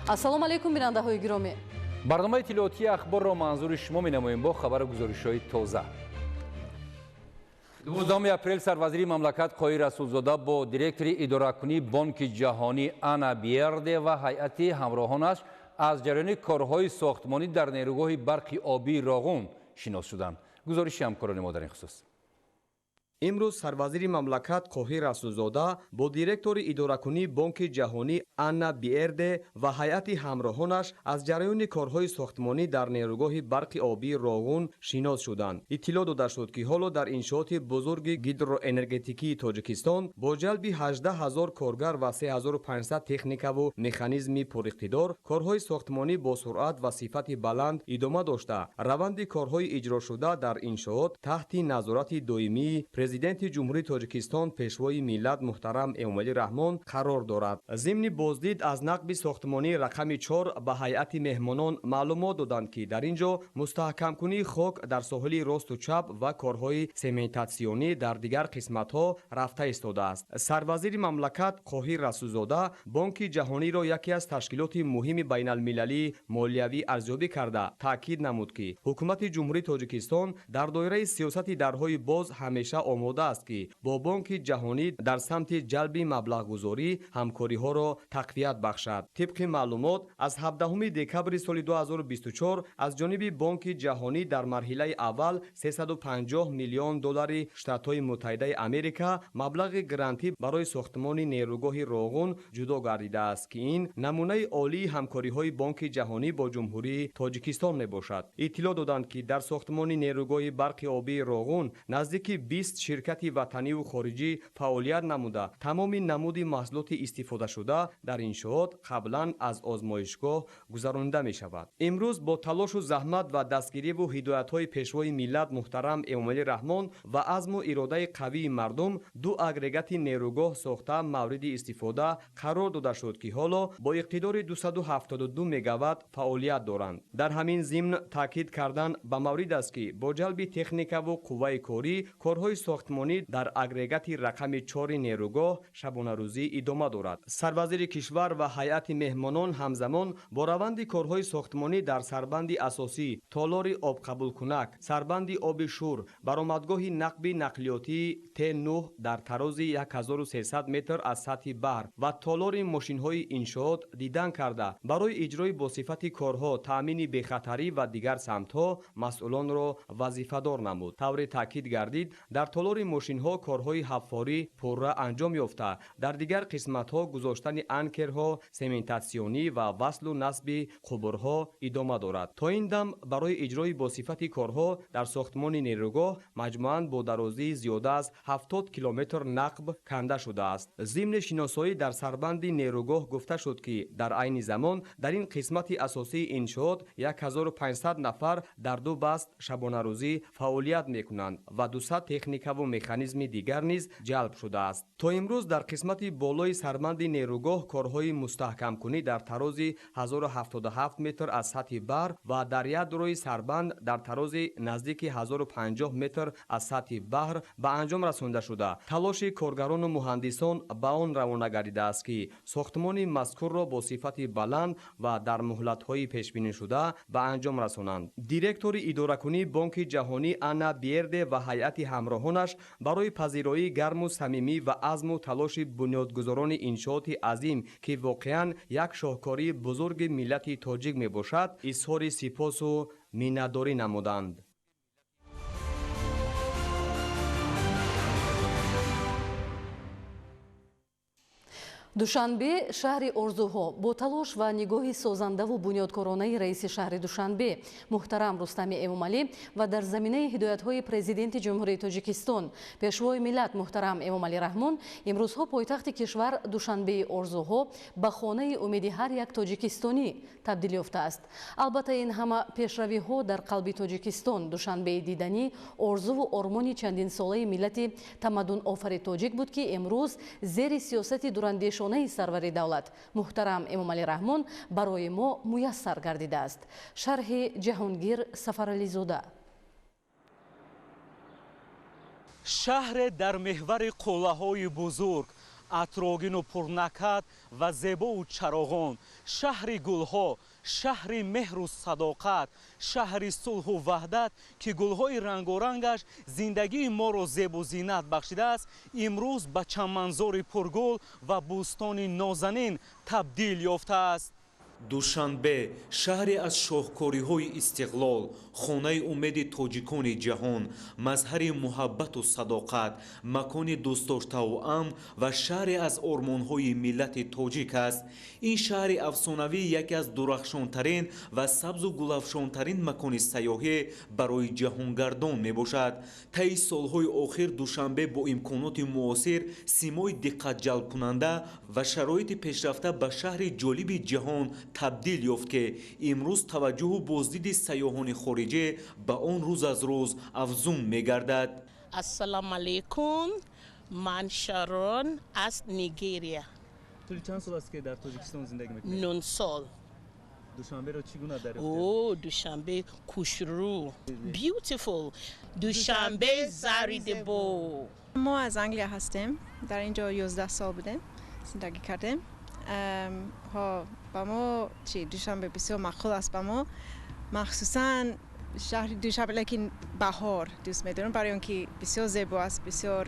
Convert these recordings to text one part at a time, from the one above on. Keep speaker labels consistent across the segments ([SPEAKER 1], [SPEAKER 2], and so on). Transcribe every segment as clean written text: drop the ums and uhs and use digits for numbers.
[SPEAKER 1] Ассалому алайкум, бинандаҳои гиромӣ.
[SPEAKER 2] Барномаи иттилоотии Ахборро манзури шумо менамоем бо хабару гузоришҳои тоза. 12 апрел сарвазири мамлакат Қоҳир Расулзода бо директори идоракунии Бонки Ҷаҳонӣ Анна Биерде ва ҳайати ҳамроҳонаш аз ҷараёни корҳои сохтмонӣ дар нерӯгоҳи барқи обии Роғун шинос шуданд. Гузориши ҳамкорони мо дар ин хусус.
[SPEAKER 3] Имрӯз сарвазири мамлакат Қоҳир Расулзода бо директори идоракунии Бонки Ҷаҳонӣ Анна Биерде ва ҳайати ҳамроҳонаш аз ҷараёни корҳои сохтмонӣ дар нерӯгоҳи барқи обии Роғун шинос шуданд. Иттилоъ дода шуд, ки ҳоло дар иншооти бузурги гидроэнергетикии Тоҷикистон бо ҷалби 18 ҳазор коргар ва 3500 техникаву механизми пуриқтидор корҳои сохтмонӣ бо суръат ва сифати баланд идома дошта, раванди корҳои иҷрошуда дар иншоот таҳти назорати доимии Президенти Ҷумҳурии Тоҷикистон, Пешвои миллат муҳтарам Эмомалӣ Раҳмон қарор дорад. Зимни боздид аз нақби сохтмонии рақами 4 ба ҳайати меҳмонон маълумот доданд, ки дар ин ҷо мустаҳкамкунии хок дар соҳили росту чап ва корҳои сементатсионӣ дар дигар қисматҳо рафта истодааст. Сарвазири мамлакат Қоҳир Расулзода Бонки Ҷаҳониро яке аз ташкилоти муҳими байналмилалии молиявӣ арзёбӣ карда, таъкид намуд, ки Ҳукумати Ҷумҳурии Тоҷикистон дар доираи сиёсати дарҳои боз ҳамеша омода аст, ки бо Бонки Ҷаҳонӣ дар самти ҷалби маблағгузорӣ ҳамкориҳоро тақвият бахшад. Тибқи маълумот, аз 17 декабри соли 2024 аз ҷониби Бонки Ҷаҳонӣ дар марҳилаи аввал 350 миллион доллари Штатҳои Муттаҳидаи Америка маблағи грантӣ барои сохтмони нерӯгоҳи Роғун ҷудо гардидааст, ки ин намунаи олии ҳамкориҳои Бонки Ҷаҳонӣ бо Ҷумҳурии Тоҷикистон мебошад. Иттилоъ доданд, ки дар сохтмони нерӯгоҳи барқи обии Роғун наздики 20 ширкати ватаниву хориҷӣ фаъолият намуда, тамоми намуди маҳсулоти истифодашуда дар иншоот қаблан аз озмоишгоҳ гузаронида мешавад. Имрӯз бо талошу заҳмат ва дастгириву ҳидоятҳои Пешвои миллат муҳтарам Эмомалӣ Раҳмон ва азму иродаи қавии мардум ду агрегати нерӯгоҳ сохта мавриди истифода қарор дода шуд, ки ҳоло бо иқтидори 272 мегаватт фаъолият доранд. Дар ҳамин зимн таъкид кардан ба маврид аст, ки бо ҷалби техникаву қувваи корӣ корҳои сохтмонӣ дар агрегати рақами 4 нерӯгоҳ шабонарӯзӣ идома дорад. Сарвазири кишвар ва ҳайати меҳмонон ҳамзамон бо раванди корҳои сохтмонӣ дар сарбанди асосӣ, толори обқабулкунак, сарбанди оби шур, баромадгоҳи нақби нақлиётии Т9 дар тарози 1300 метр аз сатҳи баҳр ва толори мошинҳои иншоот дидан карда, барои иҷрои босифати корҳо, таъмини бехатарӣ ва дигар самтҳо масъулонро вазифадор намуд. Тавре таъкид гардид, дар толори мошинҳо корҳои ҳаффорӣ пурра анҷом ёфта, дар дигар қисматҳо гузоштани анкерҳо, сементатсионӣ ва васлу насби қубурҳо идома дорад. То ин дам барои иҷрои босифати корҳо дар сохтмони нерӯгоҳ маҷмӯан бо дарозии зиёда аз 70 километр нақб канда шудааст. Зимни шиносоӣ дар сарбанди нерӯгоҳ гуфта шуд, ки дар айни замон дар ин қисмати асосии иншоот 1500 нафар дар ду баст шабонарӯзӣ фаъолият мекунанд ва 200 техникаву механизми дигар низ ҷалб шудааст. То имрӯз дар қисмати болои сарбанди нерӯгоҳ корҳои мустаҳкамкунӣ дар тарози 1077 метр аз сатҳи баҳр ва дар ядрои сарбанд дар тарози наздики 1050 метр аз сатҳи баҳр ба анҷом расонда шуда, талоши коргарону муҳандисон ба он равона гардидааст, ки сохтмони мазкурро бо сифати баланд ва дар муҳлатҳои пешбинишуда ба анҷом расонанд. Директори идоракунии Бонки Ҷаҳонӣ Анна Биерде ва ҳайати ҳамроҳонаш барои пазироии гарму самимӣ ва азму талоши бунёдгузорони иншооти азим, ки воқеан як шоҳкории бузурги миллати тоҷик мебошад, изҳори сипосу миннатдорӣ намуданд.
[SPEAKER 1] Душанбе шаҳри орзуҳо бо талош ва нигоҳи созандаву бунёдкоронаи раиси шаҳри Душанбе муҳтарам Рустами Эмомалӣ ва дар заминаи ҳидоятҳои Президенти Ҷумҳурии Тоҷикистон, Пешвои миллат муҳтарам Эмомалӣ Раҳмон имрӯзҳо пойтахти кишвар Душанбеи орзуҳо ба хонаи умеди ҳар як тоҷикистонӣ табдил ёфтааст. Албатта, ин ҳама пешравиҳо дар қалби Тоҷикистон, Душанбеи диданӣ, орзуву ормони чандинсолаи миллати тамаддунофари тоҷик буд, ки имрӯз зери сиёсати дурандешона сарвари давлат муҳтарам Эмомалӣ Раҳмон барои мо муяссар гардидааст. Шарҳи Ҷаҳонгир Сафарализода.
[SPEAKER 4] Шаҳре дар меҳвари қуллаҳои бузург, Атрогину пурнакат ва зебову чароғон, шаҳри гулҳо, шаҳри меҳру садоқат, шаҳри сулҳу ваҳдат, ки гулҳои рангорангаш зиндагии моро зебу зинат бахшидааст, имрӯз ба чаманзори пургул ва бӯстони нозанин табдил ёфтааст. Душанбе шаҳре аз шоҳкориҳои истиқлол, хонаи умеди тоҷикони ҷаҳон, мазҳари муҳаббату садоқат, макони дӯстдоштаву амн ва шаҳре аз ормонҳои миллати тоҷик аст. Ин шаҳри афсонавӣ яке аз дурахшонтарин ва сабзу гулафшонтарин макони сайёҳӣ барои ҷаҳонгардон мебошад. Таи солҳои охир Душанбе бо имконоти муосир, симои диққатҷалбкунанда ва шароити пешрафта ба шаҳри ҷолиби ҷаҳон табдил ёфт, ки имрӯз таваҷҷӯҳу боздиди сайёҳони хориҷӣ ба он рӯз аз рӯз афзун мегардад.
[SPEAKER 5] Ассалому алайкум, ман Шарон аз Нигерия.
[SPEAKER 4] Тӯли чанд сол аст, ки дар Тоҷикистон зиндагӣ мекунед?
[SPEAKER 5] 9 сол.
[SPEAKER 4] Душанберо чӣ гуна дарёфтед?
[SPEAKER 5] О, Душанбе хушрӯ, beautiful Душанбе, зари зебо.
[SPEAKER 6] Мо аз Англия ҳастем. Дар ин ҷо 11 сол будем, зиндагӣ кардем. Ҳо, ба мо чӣ, Душанбе бисёр маъқул аст ба мо, махсусан шаҳри Душанбе, лекин баҳор дӯст медорам, барои он ки бисёр зебо аст, бисёр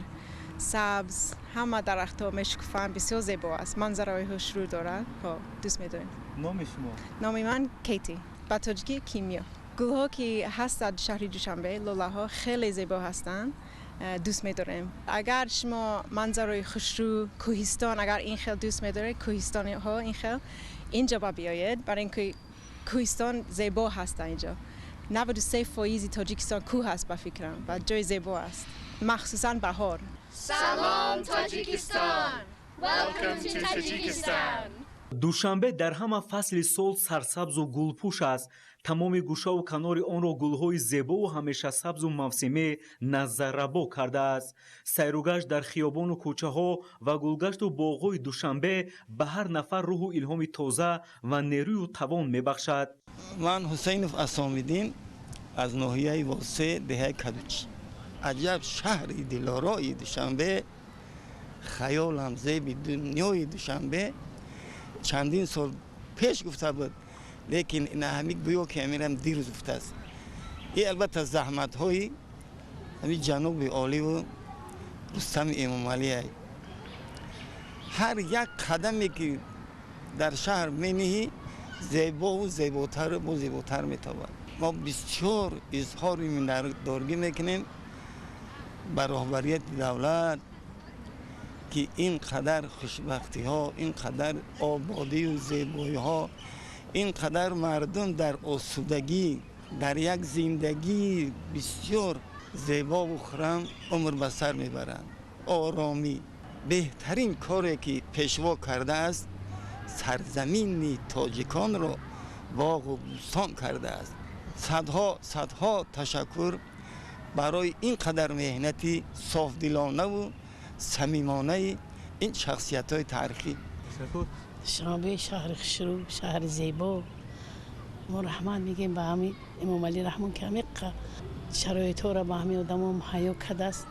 [SPEAKER 6] сабз, ҳама дарахтҳо мешукуфанд, бисёр зебо аст, манзараҳои хушрӯ дорад. Ҳо, дӯст медорем.
[SPEAKER 4] Номи шумо?
[SPEAKER 6] Номи ман Кейти, ба тоҷикӣ Кимиё. Гулҳо ки ҳаст дар шаҳри Душанбе, лолаҳо хеле зебо ҳастанд, дӯст медорем. Агар шумо манзарои хушрӯ, кӯҳистон, агар ин хел дӯст медоред, кӯҳистониҳо ин хел, инҷо ба биёед, барои ин ки кӯҳистон зебо ҳаст. Инҷо 93% Тоҷикистон кӯҳ аст, ба фикрам, ва ҷои зебо аст, махсусан баҳор.
[SPEAKER 7] Салом, Тоҷикистон! Welcome to Tajikistan!
[SPEAKER 4] Душанбе дар ҳама фасли сол сарсабзу гулпӯш аст. Тамоми гӯшаву канори онро гулҳои зебову ҳамешасабзу мавсимӣ назаррабо кардааст. Сайругашт дар хиёбону кӯчаҳо ва гулгашту боғҳои Душанбе ба ҳар нафар рӯҳу илҳоми тоза ва нерӯю тавон мебахшад.
[SPEAKER 8] Ман Ҳусайнов Асомиддин аз ноҳияи Восе, деҳаи Кадучи. Аҷаб шаҳри дилорои Душанбе, хаёлам зеби дунёи Душанбе. Чандин сол пеш гуфта буд, лекин ҳами гӯё ки амирам дирӯз гуфтааст. И албатта заҳматҳои ҳами ҷаноби оливу Рустами Эмомалиай. Ҳар як қадаме ки дар шаҳр мениҳӣ, зебову зеботару бо зеботар метобад. Мо бисёр изҳори миннатдоргӣ мекунем ба роҳбарияти давлат, ки ин қадар хушбахтиҳо, ин қадар ободию зебоиҳо, ин қадар мардум дар осудагӣ, дар як зиндагии бисёр зебову хуррам умр ба сар мебаранд. Оромӣ. Беҳтарин коре ки Пешво кардааст, сарзамини тоҷиконро боғу бӯстон кардааст. Садҳо, садҳо ташаккур барои ин қадар меҳнати софдилонаву самимонаи ин шахсиятҳои таърихӣ.
[SPEAKER 9] Душанбе шаҳри хушрӯ, шаҳри зебо. Мо раҳмат мегӯем ба ҳами Эмомалӣ Раҳмон, ки ҳамиқа шароитҳоро ба ҳами одамо муҳайё кардааст,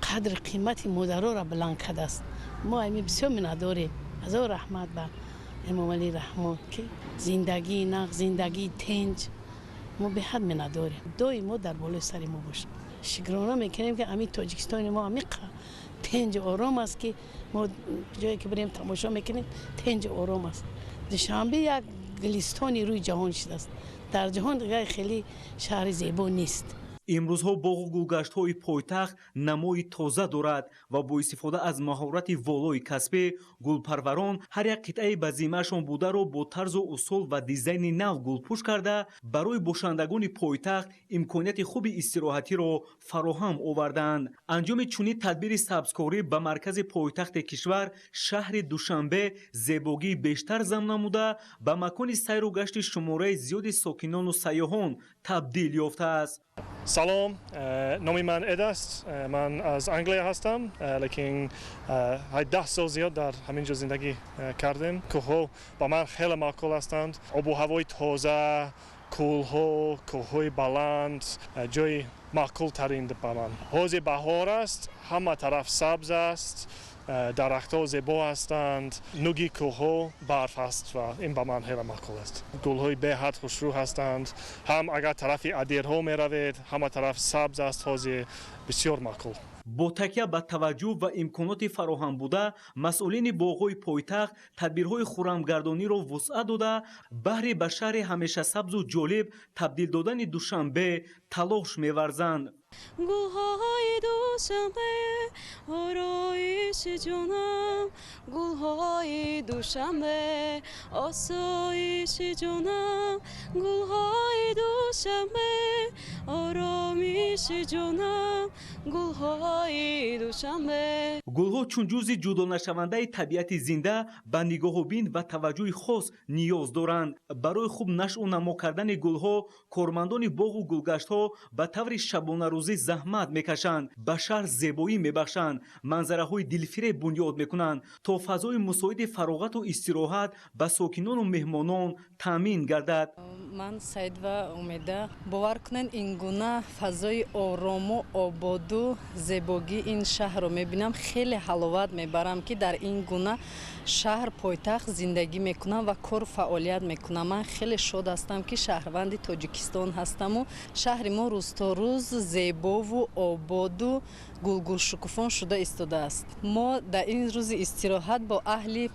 [SPEAKER 9] қадри қимати модароро баланд кардааст. Мо ҳами бисёр миннатдорем. Ҳазор раҳмат ба Эмомалӣ Раҳмон, ки зиндагии нағз, зиндагии тинҷ. Мо беҳад миннатдорем. Доимо дар болои сари мо бошад. Шукрона мекунем, ки ҳамин Тоҷикистони мо ҳамиқа тинҷу ором аст, ки мо ҷое ки бирем, тамошо мекунем, тинҷу ором аст. Душанбе як гулистони рӯи ҷаҳон шудааст. Дар ҷаҳон дигар хеле шаҳри зебо нест.
[SPEAKER 4] Имрӯзҳо боғу гулгаштҳои пойтахт намои тоза дорад ва бо истифода аз маҳорати волои касбӣ гулпарварон ҳар як қитъаи ба зиммаашон бударо бо тарзу усул ва дизайни нав гулпӯш карда, барои бошандагони пойтахт имконияти хуби истироҳатиро фароҳам овардаанд. Анҷоми чунин тадбири сабзкорӣ ба маркази пойтахти кишвар, шаҳри Душанбе, зебогии бештар зам намуда, ба макони сайру гашти шумораи зиёди сокинону сайёҳон табдил ёфтааст.
[SPEAKER 10] Салом, номи ман Эд аст. Ман аз Англия ҳастам, лекин 10 сол зиёд дар ҳамин ҷо зиндагӣ кардем. Кӯҳҳо ба ман хеле маъқул ҳастанд. Обу ҳавои тоза, кӯлҳо, кӯҳҳои баланд ҷои маъқултарин ба ман. Ҳозир баҳор аст, ҳама тараф сабз аст. Дарахтҳо зебо ҳастанд, нуги кӯҳҳо барф аст ва ин ба ман хеле маъқул аст. Гулҳои беҳад хушрӯ ҳастанд. Ҳам агар тарафи адирҳо меравед, ҳама тараф сабз аст, ҳозир бисёр маъқул.
[SPEAKER 4] Бо такя ба таваҷҷӯҳ ва имконоти фароҳам буда, масъулини боғҳои пойтахт тадбирҳои хуррамгардониро вусъат дода, баҳри ба шаҳри ҳамешасабзу ҷолиб табдил додани Душанбе талош меварзанд.
[SPEAKER 11] Гулҳои Душанбе ороиши ҷонам, гулҳои Душанбе осоиши ҷонам, гулҳои Душанбе оромиши ҷонам, гулҳои Душанбе.
[SPEAKER 4] Гулҳо чун ҷузъи ҷудонашавандаи табиати зинда ба нигоҳубин ва таваҷҷӯҳи хос ниёз доранд. Барои хуб нашъу намо кардани гулҳо кормандони боғу гулгаштҳо ба таври шабонарӯзӣ заҳмат мекашанд, ба шаҳр зебоӣ мебахшанд, манзараҳои дилфиреб бунёд мекунанд, то фазои мусоиди фароғату истироҳат ба сокинону меҳмонон таъмин гардад.
[SPEAKER 12] Ман Саидова Умеда. Бовар кунед, ин гуна фазои орому ободу зебогии ин шаҳрро мебинам, хеле ҳаловат мебарам, ки дар ин гуна шаҳр пойтахт зиндагӣ мекунам ва кору фаъолият мекунам. Ман хеле шод ҳастам, ки шаҳрванди Тоҷикистон ҳастаму шаҳри мо рӯз то рӯз зебову ободу гулгулшукуфон шуда истодааст. Мо дар ин рӯзи истироҳат бо аҳли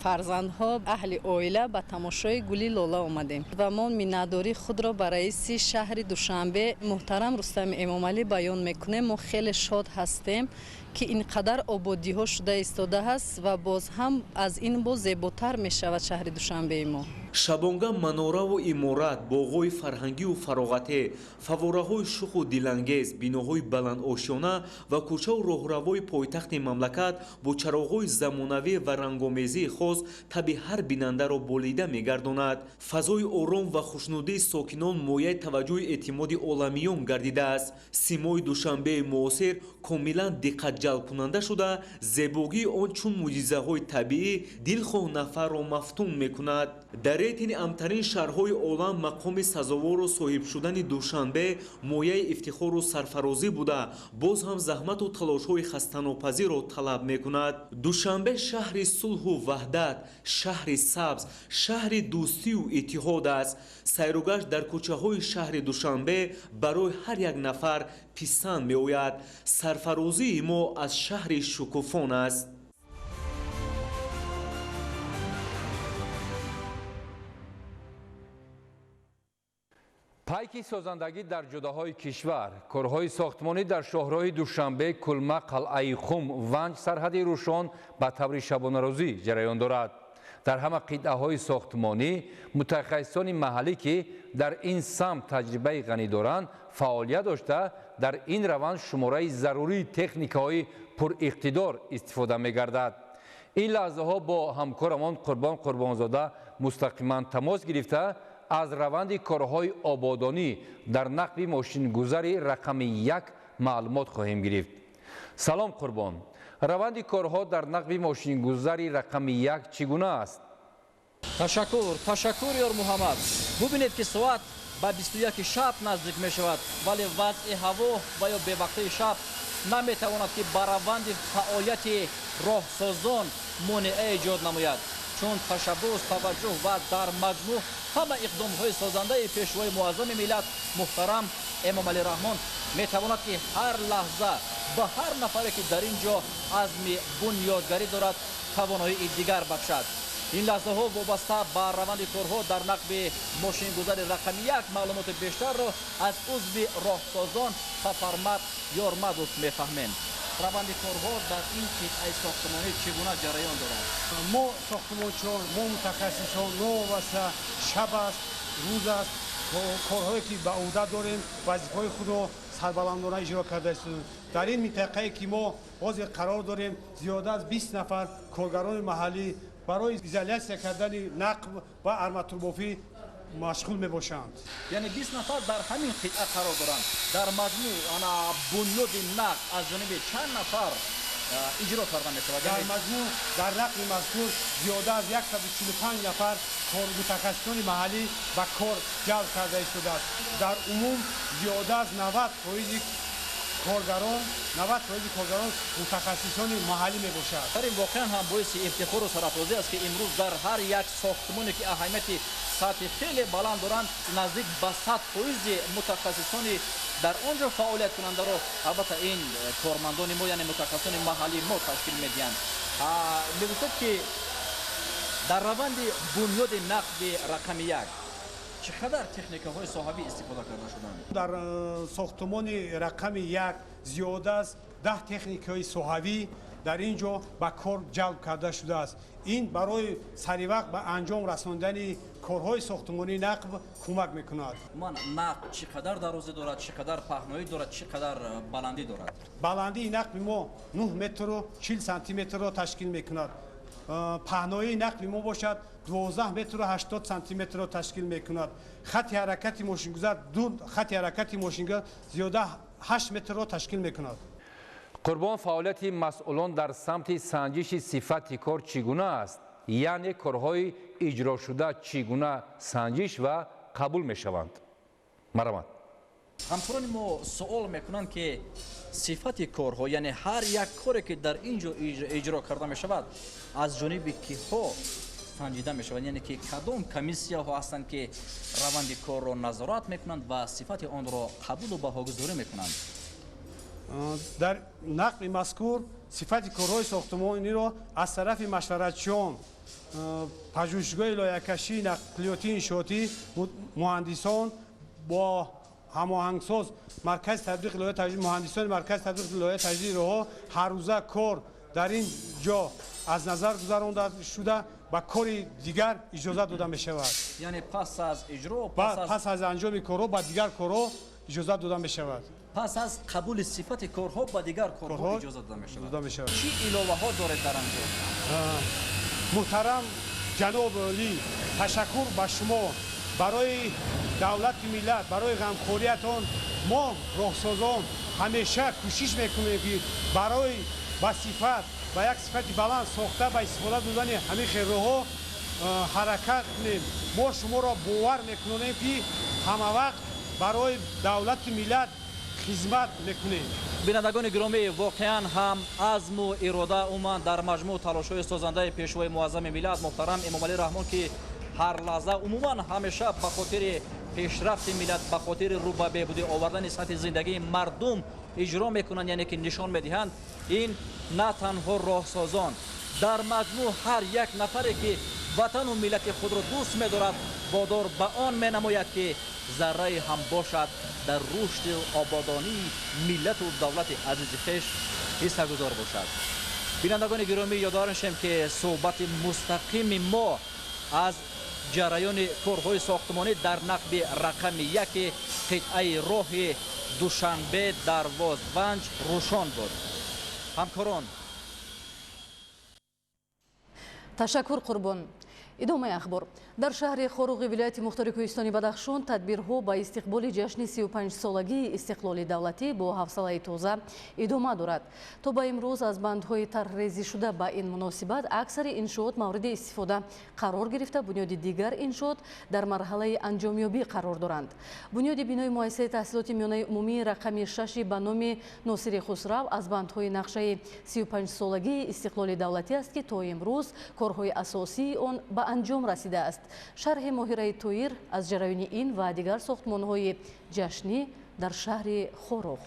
[SPEAKER 12] фарзандҳо, аҳли оила ба тамошои гули лола омадем ва мо миннатдории худро ба раиси шаҳри Душанбе муҳтарам Рустами Эмомалӣ баён мекунем. Мо хеле шод ҳастем, ки ин қадар ободиҳо шуда истодааст ва боз ҳам аз ин боз зеботар мешавад шаҳри Душанбеи мо.
[SPEAKER 4] Шабонга манораву иморат, боғҳои фарҳангию фароғатӣ, фаввораҳои шуху дилангез, биноҳои баландошёна ва кӯчаву роҳравҳои пойтахти мамлакат бо чароғҳои замонавӣ ва рангомезии хос таби ҳар бинандаро болида мегардонад. Фазои ором ва хушнудии сокинон мояи таваҷҷӯҳи эътимоди оламиён гардидааст. Симои Душанбеи муосир комилан диққатҷалбкунанда шуда, зебогии он чун мӯъҷизаҳои табиӣ дилхоҳ нафарро мафтун мекунад. Дар рейтинги амтарин шаҳрҳои олам мақоми сазовору соҳиб шудани Душанбе мояи ифтихору сарфарозӣ буда, боз ҳам заҳмату талошҳои хастанопазирро талаб мекунад. Душанбе шаҳри сулҳу ваҳдат, шаҳри сабз, шаҳри дӯстию иттиҳод аст. Сайругашт дар кӯчаҳои шаҳри Душанбе барои ҳар як нафар писанд меояд. Сарфарозии мо аз шаҳри шукуфон аст.
[SPEAKER 2] Пайки созандагӣ дар ҷодаҳои кишвар, корҳои сохтмонӣ дар шоҳроҳи Душанбе, Кулма, Қалъаи Хум, Ванҷ, сарҳади Рӯшон ба таври шабонарӯзӣ ҷараён дорад. Дар ҳама қитъаҳои сохтмонӣ мутахассисони маҳаллӣ, ки дар ин самт таҷрибаи ғанӣ доранд, фаъолият дошта, дар ин раванд шумораи зарурии техникаҳои пуриқтидор истифода мегардад. Ин лаҳзаҳо бо ҳамкорамон Қурбон Қурбонзода мустақиман тамос гирифта, аз раванди корҳои ободонӣ дар нақби мошингузари рақами 1 маълумот хоҳем гирифт. Салом Қурбон, раванди корҳо дар нақби мошингузари рақами 1 чӣ гуна аст?
[SPEAKER 13] Ташаккур, ташаккур ёр Муҳаммад. Бубинед, ки соат ба 21 шаб наздик мешавад, вале вазъи ҳаво ва ё бевақтии шаб наметавонад, ки ба раванди фаъолияти роҳсозон монеа эҷод намояд, чун ташаббус, таваҷҷӯҳ ва дар маҷмӯъ ҳама иқдомҳои созандаи пешвои муаззами миллат муҳтарам Эмомалӣ Раҳмон метавонад, ки ҳар лаҳза ба ҳар нафаре, ки дар ин ҷо азми бунёдгарӣ дорад, тавоноии дигар бахшад. Ин лаҳзаҳо вобаста ба раванди корҳо дар нақби мошингузари рақами 1 маълумоти бештарро аз узви роҳсозон Сафармад Ёрмадов мефаҳмем. Раванди корҳо дар ин қитъаи сохтмонӣ чӣ гуна ҷараён дорад?
[SPEAKER 14] Мо сохтмончиён, мо мутахассисон новобаста шаб аст, рӯз аст, корҳое ки ба ӯҳда дорем, вазифаҳои худро сарбаландона иҷро карда истодаем. Дар ин минтақае ки мо ҳозир қарор дорем, зиёда аз 20 нафар коргарони маҳаллӣ барои изолятсия кардани нақб ва арматурбофӣ машғул мебошанд.
[SPEAKER 13] Яъне 20 нафар дар ҳамин қитъа қарор доранд. Дар маҷмӯъ ана бунёди нақб аз ҷониби чанд нафар иҷро карда мешавад?
[SPEAKER 14] Дар маҷмӯъ дар нақби мазкур зиёда аз 145 нафар мутахассисони маҳаллӣ ба кор ҷалб карда истодааст. Дар умум зиёда аз 90% коргарон, 90% коргарон мутахассисони маҳаллӣ мебошад.
[SPEAKER 13] Дар ин воқеан ҳам боиси ифтихору сарафрозӣ аст, ки имрӯз дар ҳар як сохтмоне, ки аҳамияти сатҳи хеле баланд доранд, наздик ба 100% мутахассисони дар он ҷо фаъолияткунандаро албатта ин кормандони мо, яъне мутахассисони маҳаллии мо ташкил медиҳанд. Мегуфтед, ки дар раванди бунёди нақби рақами 1 чӣ қадар техникаҳои соҳавӣ истифода карда шуданд?
[SPEAKER 14] Дар сохтмони рақами 1 зиёда аз 10 техникаҳои соҳавӣ дар ин ҷо ба кор ҷалб карда шудааст. Ин барои саривақт ба анҷом расондани корҳои сохтмонии нақб кӯмак мекунад.
[SPEAKER 13] Умуман нақб чӣ қадар дарозӣ дорад, чӣ қадар паҳноӣ дорад, чӣ қадар баландӣ дорад?
[SPEAKER 14] Баландии нақби мо 9 метру 40 сантиметрро ташкил мекунад. Паҳноии нақби мо бошад 12 метру 80 сантиметрро ташкил мекунад. Хати ҳаракати мошингузар ду хати ҳаракати мошингузар зиёда 8 метрро ташкил мекунад.
[SPEAKER 2] Қурбон, фаъолияти масъулон дар самти санҷиши сифати кор чӣ гуна аст? Яъне корҳои иҷрошуда чӣ гуна санҷиш ва қабул мешаванд? Марҳамат.
[SPEAKER 13] Ҳамкорони мо суол мекунанд, ки сифати корҳо, яъне ҳар як коре, ки дар ин ҷо иҷро карда мешавад, аз ҷониби киҳо санҷида мешавад, яъне ки кадом комиссияҳо ҳастанд, ки раванди корро назорат мекунанд ва сифати онро қабулу баҳогузорӣ мекунанд.
[SPEAKER 14] Дар нақби мазкур сифати корҳои сохтмониро аз тарафи машваратчиён, пажӯҳишгоҳи лоиҳакашии нақлиётии иншоотӣ, муҳандисон бо ҳамоҳангсоз маркази татбиқи лоиҳаи таҷдид, муҳандисони маркази татбиқи лоиҳаи таҷдиди роҳҳо ҳаррӯза кор дар ин ҷо аз назар гузаронда шуда ба кори дигар иҷозат дода мешавад.
[SPEAKER 13] Яъне пас аз иҷро,
[SPEAKER 14] пас аз анҷоми корҳо ба дигар корҳо иҷозат дода мешавад.
[SPEAKER 13] Пас аз қабули сифати корҳо ба дигар корҳо иҷозат дода мешавад. Чӣ иловаҳо доред дар анҷом?
[SPEAKER 14] Муҳтарам ҷаноби олӣ, ташаккур ба шумо барои давлати миллат, барои ғамхориятон. Мо роҳсозон ҳамеша кӯшиш мекунем, ки барои ба сифат, ба як сифати баланд сохта ба истифода додани ҳамин хел роҳҳо ҳаракат кунем. Мо шуморо бовар мекунонем, ки ҳамавақт барои давлати миллат хизмат мекунем.
[SPEAKER 13] Бинандагони гиромӣ, воқеан ҳам азму ирода, умуман дар маҷмӯъ талошҳои созандаи пешвои муаззами миллат муҳтарам Эмомалӣ Раҳмон, ки ҳар лаҳза, умуман ҳамеша ба хотири пешрафти миллат, ба хотири рӯ ба беҳбудӣ овардани сатҳи зиндагии мардум иҷро мекунанд, яъне ки нишон медиҳанд, ин на танҳо роҳсозон, дар маҷмӯъ ҳар як нафаре, ки ватану миллати худро дӯст медорад, водор ба он менамояд, ки заррае ҳам бошад дар рушду ободонии миллату давлати азизи хеш ҳиссагузор бошад. Бинандагони гиромӣ, ёдовар мешавем, ки суҳбати мустақими мо аз ҷараёни корҳои сохтмонӣ дар нақби рақами 1 қитъаи роҳи Душанбе Дарвоз Ванҷ Рӯшон буд. Ҳамкорон.
[SPEAKER 1] Ташаккур, Қурбон. Идомаи ахбор. Дар шаҳри Хоруғи вилояти мухтори кӯҳистони Бадахшон тадбирҳо ба истиқболи ҷашни 35-солагии истиқлоли давлатӣ бо ҳавсалаи тоза идома дорад. То ба имрӯз аз бандҳои тарҳрезишуда ба ин муносибат аксари иншоот мавриди истифода қарор гирифта, бунёди дигар иншоот дар марҳалаи анҷомёбӣ қарор доранд. Бунёди бинои муассисаи таҳсилоти миёнаи умумии рақами 6 ба номи Носири Хусрав аз бандҳои нақшаи 35-солагии истиқлоли давлатӣ аст, ки то имрӯз корҳои асосии он ба анҷом расидааст. Шарҳи Моҳираи Тоир аз ҷараёни ин ва дигар сохтмонҳои ҷашнӣ дар шаҳри Хоруғ.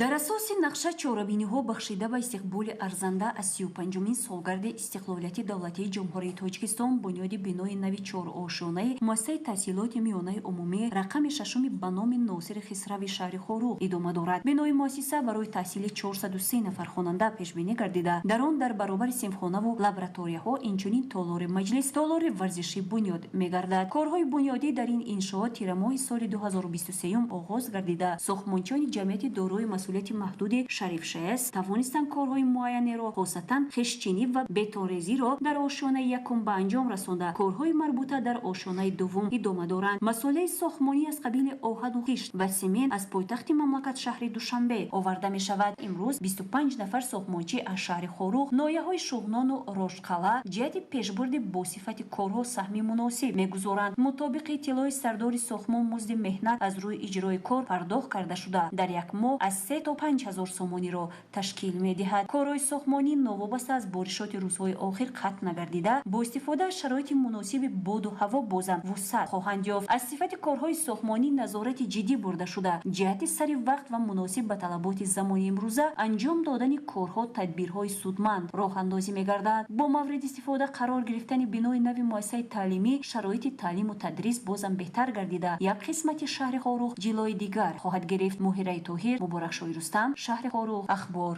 [SPEAKER 15] Дар асоси нақша чорабиниҳо бахшида ба истиқболи арзанда аз 35-умин солгарди истиқлолияти давлатии Ҷумҳурии Тоҷикистон бунёди бинои нави чорошонаи муассисаи таҳсилоти миёнаи умумӣ рақами 6 ба номи Носири Хисрави шаҳри Хоруғ идома дорад. Бинои муассиса барои таҳсили 403 нафар хонанда пешбинӣ гардида, дар он дар баробари синфхонаву лабораторияҳо инчунин толори маҷлис, толори варзишӣ бунёд мегардад. Корҳои бунёдӣ дар ин иншоот тирамоҳи соли 2023 оғоз гардида, сохтмончиёни ҷамъияти дорои масъулияти маҳдуди Шариф ШС тавонистанд корҳои муайянеро, хосатан хешчинӣ ва бетонрезиро дар ошёнаи якум ба анҷом расонда, корҳои марбута дар ошёнаи дуввум идома доранд. Масолеҳи сохтмонӣ аз қабили оҳану хишт ва семент аз пойтахти мамлакат шаҳри Душанбе оварда мешавад. Имрӯз 25 нафар сохтмончӣ аз шаҳри Хоруғ, ноҳияҳои Шуғнону Рошқалъа ҷиҳати пешбурди босифати корҳо саҳми муносиб мегузоранд. Мутобиқи иттилои сардори сохтмон, музди меҳнат аз рӯи иҷрои кор пардохт карда шуда, дар як моҳ аз 3 то 5 ҳазор сомониро ташкил медиҳад. Корҳои сохтмонӣ новобаста аз боришоти рӯзҳои охир қатъ нагардида, бо истифода аз шароити муносиби боду ҳаво бозам вусъат хоҳанд ёфт. Аз сифати корҳои сохтмонӣ назорати ҷиддӣ бурда шуда, ҷиҳати сари вақт ва муносиб ба талаботи замони имрӯза анҷом додани корҳо тадбирҳои судманд роҳандозӣ мегарданд. Бо мавриди истифода қарор гирифтани бинои нави муассисаи таълимӣ, шароити таълиму тадрис бозам беҳтар гардида, як қисмати шаҳри Хоруғ ҷилои дигар хоҳад гирифт. Муҳираи Тоҳир, Муборакшоҳи Рустам, шаҳри Хоруғ, Ахбор.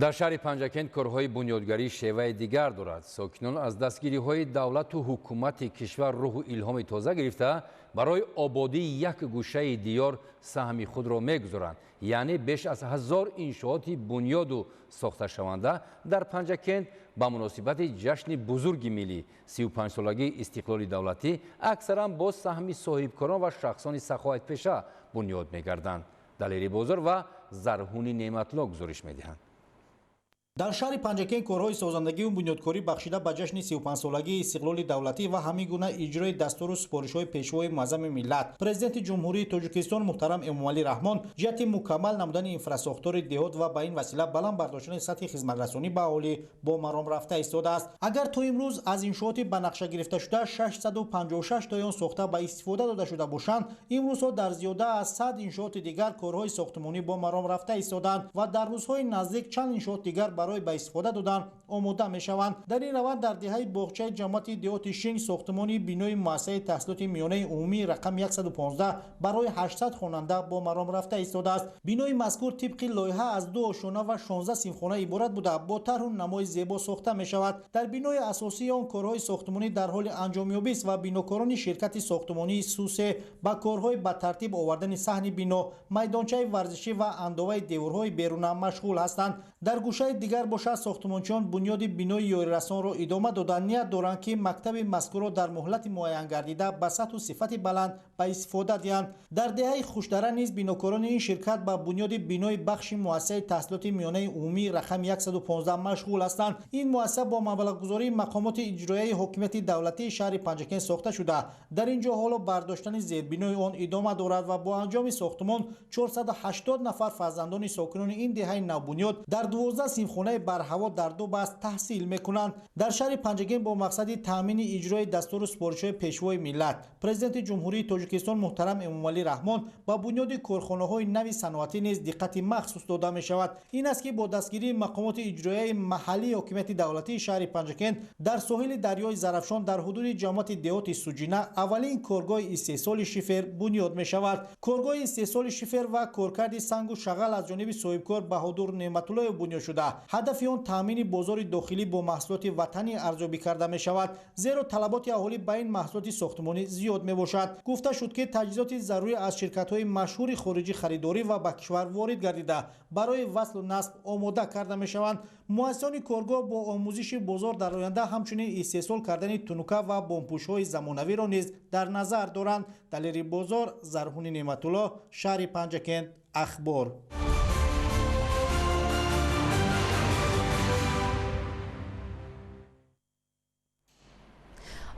[SPEAKER 2] Дар шаҳри Панҷакент корҳои бунёдгарӣ шеваи дигар дорад. Сокинон аз дастгириҳои давлату ҳукумати кишвар рӯҳу илҳоми тоза гирифта, барои ободии як гӯшаи диёр саҳми худро мегузоранд. Яъне беш аз 1000 иншооти бунёду сохташаванда дар Панҷакент ба муносибати ҷашни бузурги миллӣ 35-солагии истиқлоли давлатӣ аксаран бо саҳми соҳибкорон ва шахсони саховатпеша бунёд мегарданд. Далери Бозор ва Зарҳуни Неъматло гузориш медиҳанд.
[SPEAKER 16] Дар шаҳри Панҷакент корҳои созандагию бунёдкорӣ бахшида ба ҷашни 35-солагии истиқлоли давлатӣ ва ҳамин гуна иҷрои дастуру супоришҳои пешвои муаззами миллат, президенти Ҷумҳурии Тоҷикистон муҳтарам Эмомалӣ Раҳмон ҷиҳати мукаммал намудани инфрасохтори деҳот ва ба ин васила баланд бардоштани сатҳи хизматрасонӣ ба аҳолӣ бо маром рафта истодааст. Агар то имрӯз аз иншооти ба нақша гирифташуда 656 тои он сохта ба истифода дода шуда бошанд, имрӯзҳо дар зиёда аз 100 иншооти дигар корҳои сохтмонӣ бо маром рафта истодаанд ва дар рӯзҳои наздик чанд иншоот дигар барои ба истифода додан омода мешаванд. Дар ин раванд дар деҳаи боғчаи ҷамоати деҳоти Шинг сохтмони бинои муассисаи таҳсилоти миёнаи умумии рақами 115 барои 800 хонанда бо маром рафта истодааст. Бинои мазкур тибқи лоиҳа аз 2 ошёна ва 16 синфхона иборат буда, бо тарҳу намои зебо сохта мешавад. Дар бинои асосии он корҳои сохтмонӣ дар ҳоли анҷомёбист ва бинокорони ширкати сохтмонии Сусе ба корҳои ба тартиб овардани саҳни бино, майдончаи варзишӣ ва андоваи деворҳои беруна машғул ҳастанд. Дар гӯшаи дигар бошад, сохтмончиён бунёди бинои ёрирасонро идома дода, ният доранд, ки мактаби мазкурро дар муҳлати муайянгардида ба сатҳу сифати баланд ба истифода диҳанд. Дар деҳаи Хушдара низ бинокорони ин ширкат ба бунёди бинои бахши муассисаи таҳсилоти миёнаи умумии рақами 115 машғул ҳастанд. Ин муассиса бо маблағгузории мақомоти иҷроияи ҳокимияти давлатии шаҳри Панҷакент сохта шуда, дар ин ҷо ҳоло бардоштани зербинои он идома дорад ва бо анҷоми сохтмон 480 нафар фарзандони сокинони ин деҳаи навбунёд дар 12 синфхонаи барҳаво дар ду баст таҳсил мекунанд. Дар шаҳри Панҷакент бо мақсади таъмини иҷрои дастуру супоришҳои пешвои миллат, президенти Ҷумҳурии Тоҷикистон муҳтарам Эмомалӣ Раҳмон ба бунёди корхонаҳои нави саноатӣ низ диққати махсус дода мешавад. Ин аст, ки бо дастгирии мақомоти иҷроияи маҳаллии ҳокимияти давлатии шаҳри Панҷакент дар соҳили дарёи Зарафшон дар ҳудуди ҷамоати деҳоти Суҷина аввалин коргоҳи истеҳсоли шифер бунёд мешавад. Коргоҳи истеҳсоли шифер ва коркарди сангу шағал аз ҷониби соҳибкор Баҳодур Неъматуллоев бунёд шуда, ҳадафи он таъмини бозори дохилӣ бо маҳсулоти ватанӣ арзёбӣ карда мешавад, зеро талаботи аҳолӣ ба ин маҳсулоти сохтмонӣ зиёд мебошад. Гуфта шуд, ки таҷҳизоти зарурӣ аз ширкатҳои машҳури хориҷӣ харидорӣ ва ба кишвар ворид гардида, барои васлу насб омода карда мешаванд. Муассисони коргоҳ бо омӯзиши бозор дар оянда ҳамчунин истеҳсол кардани тунука ва бомпӯшҳои замонавиро низ дар назар доранд. Далери Бозор, Зарҳуни Неъматулло, шаҳри Панҷакент, Ахбор.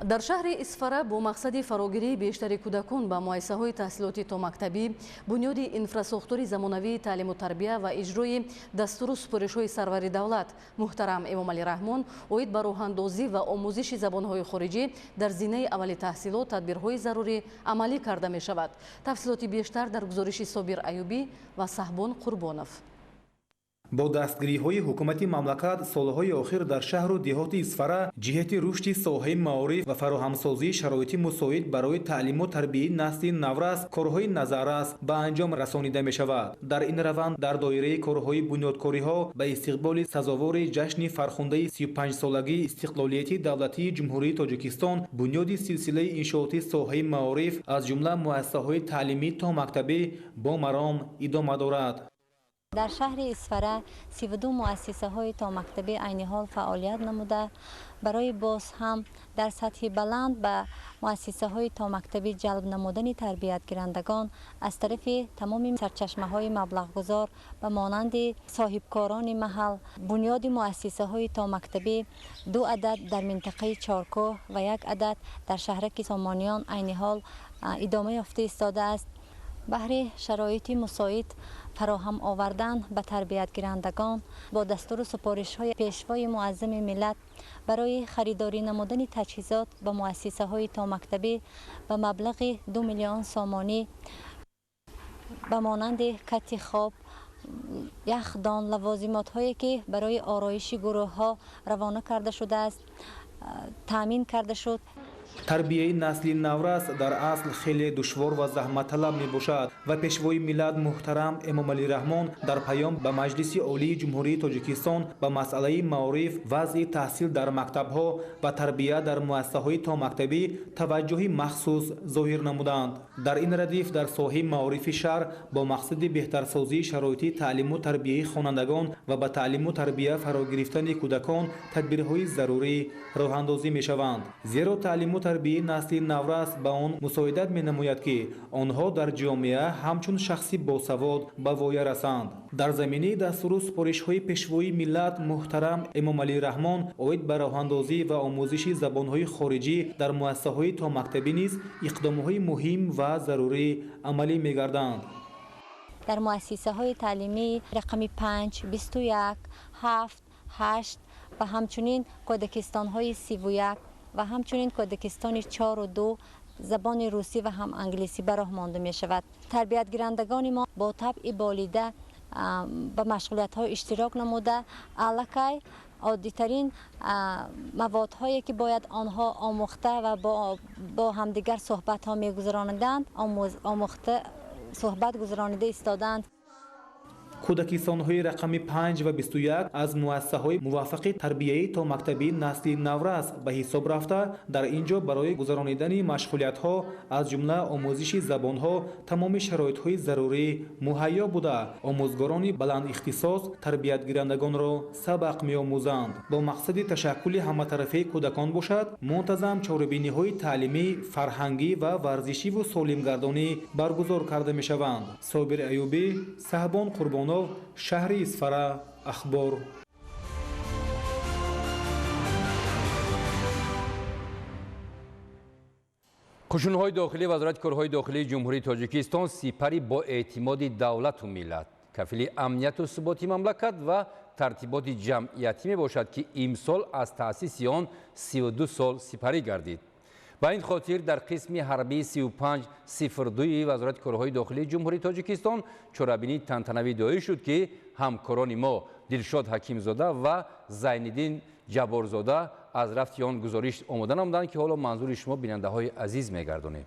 [SPEAKER 1] Дар шаҳри Исфара бо мақсади фарогирии бештари кӯдакон ба муассисаҳои таҳсилоти томактабӣ, бунёди инфрасохтори замонавии таълиму тарбия ва иҷрои дастуру супоришҳои сарвари давлат муҳтарам Эмомалӣ Раҳмон оид ба роҳандозӣ ва омӯзиши забонҳои хориҷӣ дар зинаи аввали таҳсилот тадбирҳои зарурӣ амалӣ карда мешавад. Тафсилоти бештар дар гузориши Собир Аюбӣ ва Саҳбон Қурбонов.
[SPEAKER 17] Бо дастгириҳои ҳукумати мамлакат солҳои охир дар шаҳру деҳоти Исфара ҷиҳати рушди соҳаи маориф ва фароҳамсозии шароити мусоид барои таълиму тарбияи насли наврас корҳои назаррас ба анҷом расонида мешавад. Дар ин раванд дар доираи корҳои бунёдкориҳо ба истиқболи сазовори ҷашни фархундаи 35-солагии истиқлолияти давлатии Ҷумҳурии Тоҷикистон бунёди силсилаи иншооти соҳаи маориф аз ҷумла муассисаҳои таълимӣ томактабӣ бо маром идома дорад.
[SPEAKER 18] Дар шаҳри Исфара 32 муассисаҳои томактабӣ айни ҳол фаъолият намуда, барои боз ҳам дар сатҳи баланд ба муассисаҳои томактабӣ ҷалб намудани тарбиятгирандагон аз тарафи тамоми сарчашмаҳои маблағгузор ба монанди соҳибкорони маҳал бунёди муассисаҳои томактабӣ 2 адад дар минтақаи Чоркӯҳ ва 1 адад дар шаҳраки Сомониён айни ҳол идома ёфта истодааст. Баҳри шароити мусоид фароҳам овардан ба тарбиятгирандагон бо дастуру супоришҳои Пешвои Муаззами миллат барои харидорӣ намудани таҷҳизот ба муассисаҳои томактабӣ ба маблағи 2 миллион сомонӣ ба монанди кати хоб, яхдон, лавозимотҳое ки барои ороиши гурӯҳҳо равона карда шудааст, таъмин карда шуд.
[SPEAKER 17] Тарбияи насли наврас дар асл хеле душвор ва заҳматталаб мебошад ва Пешвои миллат муҳтарам Эмомалӣ Раҳмон дар паём ба Маҷлиси Олии Ҷумҳурии Тоҷикистон ба масъалаи маориф, вазъи таҳсил дар мактабҳо ва тарбия дар муассисаҳои томактабӣ таваҷҷӯҳи махсус зоҳир намуданд. Дар ин радиф дар соҳаи маорифи шаҳр бо мақсади беҳтарсозии шароити таълиму тарбияи хонандагон ва ба таълиму тарбия фаро гирифтани кӯдакон тадбирҳои зарурӣ роҳандозӣ мешаванд. Зеро таълиму тарбияи насли наврас ба он мусоидат менамояд, ки онҳо дар ҷомеа ҳамчун шахси босавод ба воя расанд. Дар заминаи дастуру супоришҳои Пешвои миллат муҳтарам Эмомалӣ Раҳмон оид ба роҳандозӣ ва омӯзиши забонҳои хориҷӣ дар муассисаҳои томактабӣ низ иқдомҳои муҳим ва зарурӣ амалӣ мегарданд.
[SPEAKER 18] Дар муассисаҳои таълимии рақами 5, 21, 7, 8 ва ҳамчунин кӯдакистонҳои 31 ва ҳамчунин кӯдакистони 4 2 забони русӣ ва ҳам англисӣ ба роҳ монда мешавад. Тарбиятгирандагони мо бо табъи болида ба машғулиятҳо иштирок намуда, аллакай оддитарин маводҳое ки бояд онҳо омӯхта ва бо ҳамдигар суҳбатҳо мегузарониданд, омӯхта суҳбат гузаронида истоданд.
[SPEAKER 17] Кӯдакистонҳои рақами 5 ва 21 аз муассисаҳои муваффақи тарбияи томактабии насли наврас ба ҳисоб рафта, дар ин ҷо барои гузаронидани машғулиятҳо аз ҷумла омӯзиши забонҳо тамоми шароитҳои зарурӣ муҳайё буда, омӯзгорони баландихтисос тарбиятгирандагонро сабақ меомӯзанд. Бо мақсади ташаккули ҳаматарафаи кӯдакон бошад, мунтазам чорабиниҳои таълимӣ, фарҳангӣ ва варзишиву солимгардонӣ баргузор карда мешаванд. Собир Аюбӣ, Саҳбон Қурбонов, шаҳри Исфара, Ахбор.
[SPEAKER 2] Қушунҳои дохилӣ Вазорати корҳои дохилии Ҷумҳурии Тоҷикистон сипари бо эътимоди давлату миллат, кафили амнияту суботи мамлакат ва тартиботи ҷамъиятӣ мебошад, ки имсол аз таъсиси он 32 сол сипарӣ гардид. Ба ин хотир дар қисми ҳарбии 3502 Вазорати корҳои дохилии Ҷумҳурии Тоҷикистон чорабинии тантанавӣ доир шуд, ки ҳамкорони мо Дилшод Ҳакимзода ва Зайниддин Ҷабборзода аз рафти он гузориш омода намуданд, ки ҳоло манзури шумо бинандаҳои азиз мегардонем.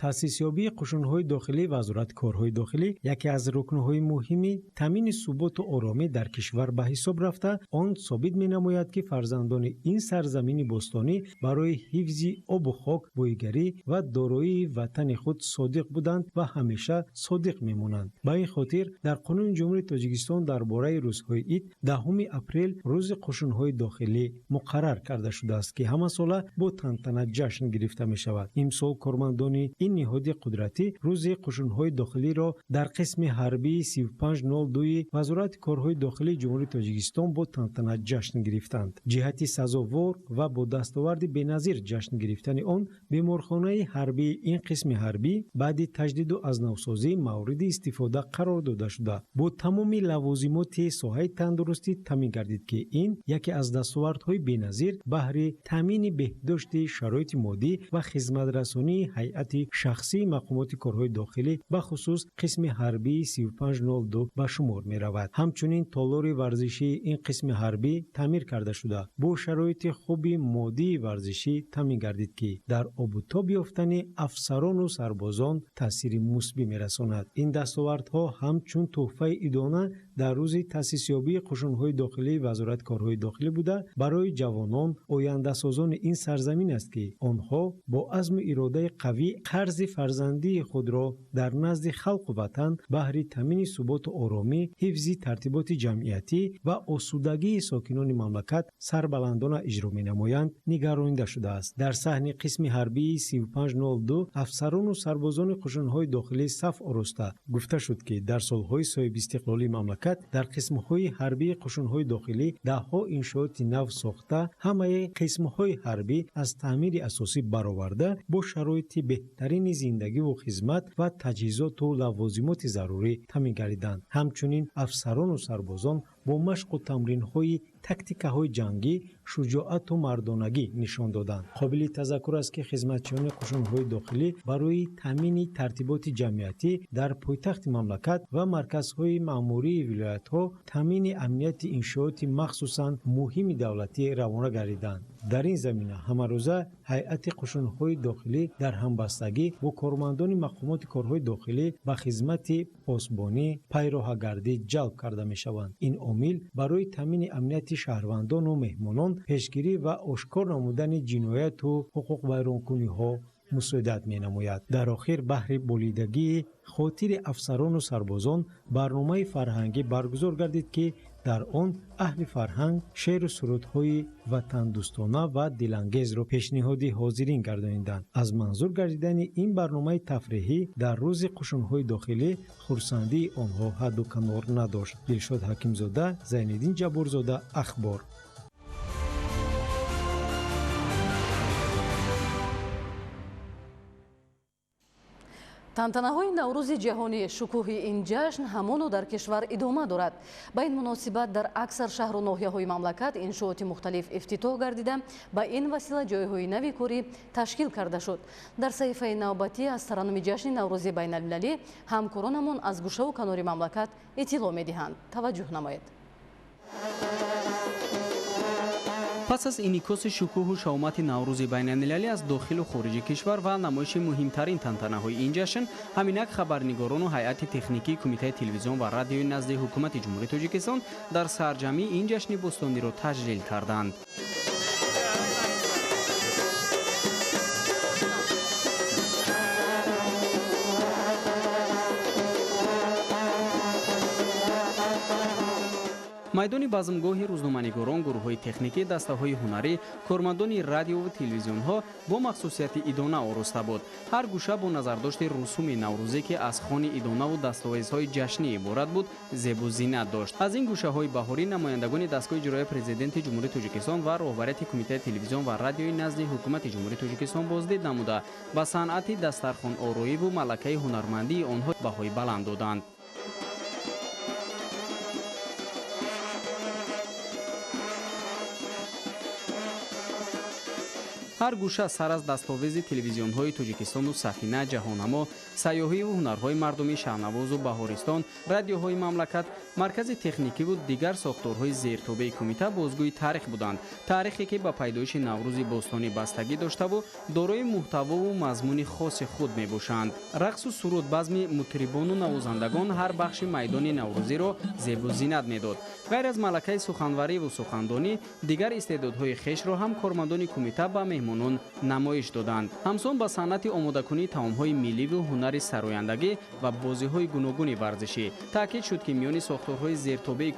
[SPEAKER 19] Таъсисёбии қушунҳои дохилӣ Вазорати корҳои дохилӣ яке аз рукнҳои муҳими таъмини суботу оромӣ дар кишвар ба ҳисоб рафта, он собит менамояд, ки фарзандони ин сарзамини бостонӣ барои ҳифзи обу хок, боигарӣ ва дороии ватани худ содиқ буданд ва ҳамеша содиқ мемонанд. Ба ин хотир дар Қонуни Ҷумҳурии Тоҷикистон дар бораи рӯзҳои ид 10 апрел рӯзи қушунҳои дохилӣ муқаррар карда шудааст, ки ҳамасола бо тантана ҷашн гирифта мешавад. Имсол кормандони ин ниҳоди қудратӣ рӯзи қушунҳои дохилиро дар қисми ҳарбии 3502 Вазорати корҳои дохилии Ҷумҳурии Тоҷикистон бо тантана ҷашн гирифтанд. Ҷиҳати сазовор ва бо дастоварди беназир ҷашн гирифтани он беморхонаи ҳарбии ин қисми ҳарбӣ баъди таҷдиду азнавсозӣ мавриди истифода қарор дода шуда, бо тамоми лавозимоти соҳаи тандурустӣ таъмин гардид, ки ин яке аз дастовардҳои беназир баҳри таъмини беҳдошти шароити моддӣ ва хизматрасонии ҳайати шахсии мақомоти корҳои дохилӣ, бахусус қисми ҳарбии 3502 ба шумор меравад. Ҳамчунин толори варзишии ин қисми ҳарбӣ таъмир карда шуда, бо шароити хуби моддии варзишӣ таъмин гардид, ки дар обутоб ёфтани афсарону сарбозон таъсири мусбӣ мерасонад. Ин дастовардҳо ҳамчун тӯҳфаи идона Дар рӯзи таъсисёбии қушунҳои дохилии Вазорати корҳои дохилӣ буда, барои ҷавонон, ояндасозони ин сарзамин аст, ки онҳо бо азму иродаи қавӣ қарзи фарзандии худро дар назди халқу ватан баҳри таъмини суботу оромӣ, ҳифзи тартиботи ҷамъиятӣ ва осудагии сокинони мамлакат сарбаландона иҷро менамоянд, нигаронида шудааст. Дар саҳни қисми ҳарбии 3502 афсарону сарбозони қушунҳои дохилӣ саф ороста гуфта шуд, ки дар солҳои соҳибистиқлолии мамлакат дар қисмҳои ҳарбии қушунҳои дохилӣ даҳҳо иншооти нав сохта, ҳамаи қисмҳои ҳарбӣ аз таъмири асосӣ бароварда, бо шароити беҳтарини зиндагиву хизмат ва таҷҳизоту лавозимоти зарурӣ таъмин гардиданд. Ҳамчунин афсарону сарбозон бо машқу тамринҳои тактикаҳои ҷангӣ шуҷоату мардонагӣ нишон доданд. Қобили тазаккур аст, ки хизматчиёни қушунҳои дохилӣ барои таъмини тартиботи ҷамъиятӣ дар пойтахти мамлакат ва марказҳои маъмурии вилоятҳо, таъмини амнияти иншооти махсусан муҳими давлатӣ равона гардиданд. Дар ин замина ҳамарӯза ҳайати қушунҳои дохилӣ дар ҳамбастагӣ бо кормандони мақомоти корҳои дохилӣ ба хизмати посбонӣ, пайроҳагардӣ ҷалб карда мешаванд. Ин омил барои таъмини амнияти шаҳрвандону меҳмонон, пешгирӣ ва ошкор намудани ҷинояту ҳуқуқвайронкуниҳо мусоидат менамояд. Дар охир баҳри болидагии хотири афсарону сарбозон барномаи фарҳангӣ баргузор гардид, ки дар он аҳли фарҳанг шеъру сурудҳои ватандӯстона ва дилангезро пешниҳоди ҳозирин гардониданд. Аз манзур гардидани ин барномаи тафриҳӣ дар рӯзи қушунҳои дохилӣ хурсандии онҳо ҳадду канор надошт. Дилшод Ҳакимзода, Зайниддин Ҷабборзода, Ахбор.
[SPEAKER 1] Тантанаҳои Наврӯзи ҷаҳонӣ, шукӯҳи ин ҷашн ҳамоно дар кишвар идома дорад. Ба ин муносибат дар аксар шаҳру ноҳияҳои мамлакат иншооти мухталиф ифтитоҳ гардида, ба ин васила ҷойҳои нави корӣ ташкил карда шуд. Дар саҳифаи навбатӣ аз тараннуми ҷашни Наврӯзи байналмилалӣ ҳамкоронамон аз гӯшаву канори мамлакат иттилоъ медиҳанд. Таваҷҷӯҳ намоед.
[SPEAKER 20] Пас аз инъикоси шукӯҳу шаомати Наврӯзи байналмилалӣ аз дохилу хориҷи кишвар ва намоиши муҳимтарин тантанаҳои ин ҷашн, ҳаминак хабарнигорону ҳайати техникии Кумитаи телевизион ва радиои назди Ҳукумати Ҷумҳурии Тоҷикистон дар сарҷамъи ин ҷашни бостониро таҷлил карданд. Майдони базмгоҳи рӯзноманигорон, гурӯҳҳои техникӣ, дастаҳои ҳунарӣ, кормандони радиову телевизионҳо бо махсусияти идона ороста буд. Ҳар гӯша бо назардошти русуми наврӯзӣ, ки аз хони идонаву дастовезҳои ҷашнӣ иборат буд, зебу зинат дошт. Аз ин гӯшаҳои баҳорӣ намояндагони дастгоҳи иҷроияи Президенти Ҷумҳурии Тоҷикистон ва роҳбарияти Кумитаи телевизион ва радиои назди Ҳукумати Ҷумҳурии Тоҷикистон боздид намуда, ба санъати дастархонороиву малакаи ҳунармандии онҳо баҳои баланд доданд. Ҳар гӯша сар аз дастовези телевизионҳои Тоҷикистону Сафина, Ҷаҳоннамо, сайёҳиву ҳунарҳои мардумӣ, Шаҳнавозу Баҳористон, радиоҳои мамлакат, маркази техникиву дигар сохторҳои зертобеи кумита бозгӯи таърих буданд. Таърихе, ки ба пайдоиши Наврӯзи бостонӣ бастагӣ доштаву дорои муҳтавову мазмуни хоси худ мебошанд. Рақсу суруд, базми мутрибону навозандагон ҳар бахши майдони наврӯзиро зебу зинат медод. Ғайр аз малакаи суханвариву сухандонӣ, дигар истеъдодҳои хешро ҳам кормандони кумита ба меҳмонон намоиш доданд. Ҳамсон ба санъати омодакунии таомҳои милливу ҳунари сарояндагӣ ва бозиҳои гуногуни варзишӣ таъкид шуд, ки миёни сохторҳои зертобеи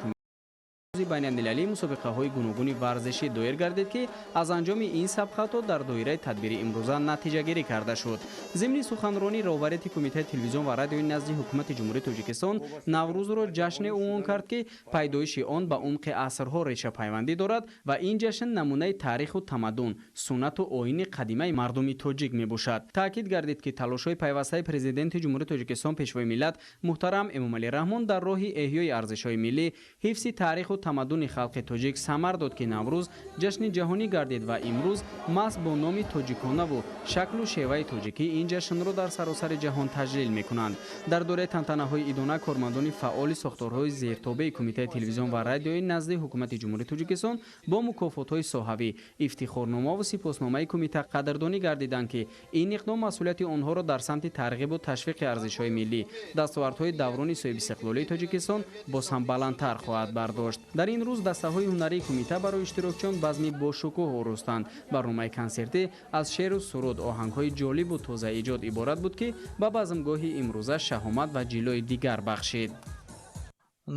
[SPEAKER 20] байналмилалӣ мусобиқаҳои гуногуни варзишӣ доир гардид, ки аз анҷоми ин сабқато дар доираи тадбири имрӯза натиҷагирӣ карда шуд. Зимни суханронӣ роҳбарияти Кумитаи телевизион ва радиои назди Ҳукумати Ҷумҳурии Тоҷикистон Наврӯзро ҷашне унвон кард, ки пайдоиши он ба умқи асрҳо решапайвандӣ дорад ва ин ҷашн намунаи таъриху тамаддун, суннату оини қадимаи мардуми тоҷик мебошад. Таъкид гардид, ки талошҳои пайвастаи Президенти Ҷумҳурии Тоҷикистон, Пешвои миллат муҳтарам Эмомалӣ Раҳмон дар роҳи эҳёи арзишҳои миллӣ, ҳифзи таъриху тамаддуни халқи тоҷик самар дод, ки Наврӯз ҷашни ҷаҳонӣ гардид ва имрӯз маҳз бо номи тоҷиконаву шаклу шеваи тоҷикӣ ин ҷашнро дар саросари ҷаҳон таҷлил мекунанд. Дар доираи тантанаҳои идона кормандони фаъоли сохторҳои зертобеи Кумитаи телевизион ва радиои назди Ҳукумати Ҷумҳурии Тоҷикистон бо мукофотҳои соҳавӣ, ифтихорномаву сипосномаи кумита қадрдонӣ гардиданд, ки ин иқдом масъулияти онҳоро дар самти тарғибу ташвиқи арзишҳои миллӣ, дастовардҳои даврони соҳибистиқлолии Тоҷикистон боз ҳам баландтар хоҳад бардошт. Дар ин рӯз дастаҳои ҳунарии кумита барои иштирокчиён базми бошукӯҳ оростанд. Барномаи консертӣ аз шеъру суруд, оҳангҳои ҷолибу тозаиҷод иборат буд, ки ба базмгоҳи имрӯза шаҳомат ва ҷилои дигар бахшид.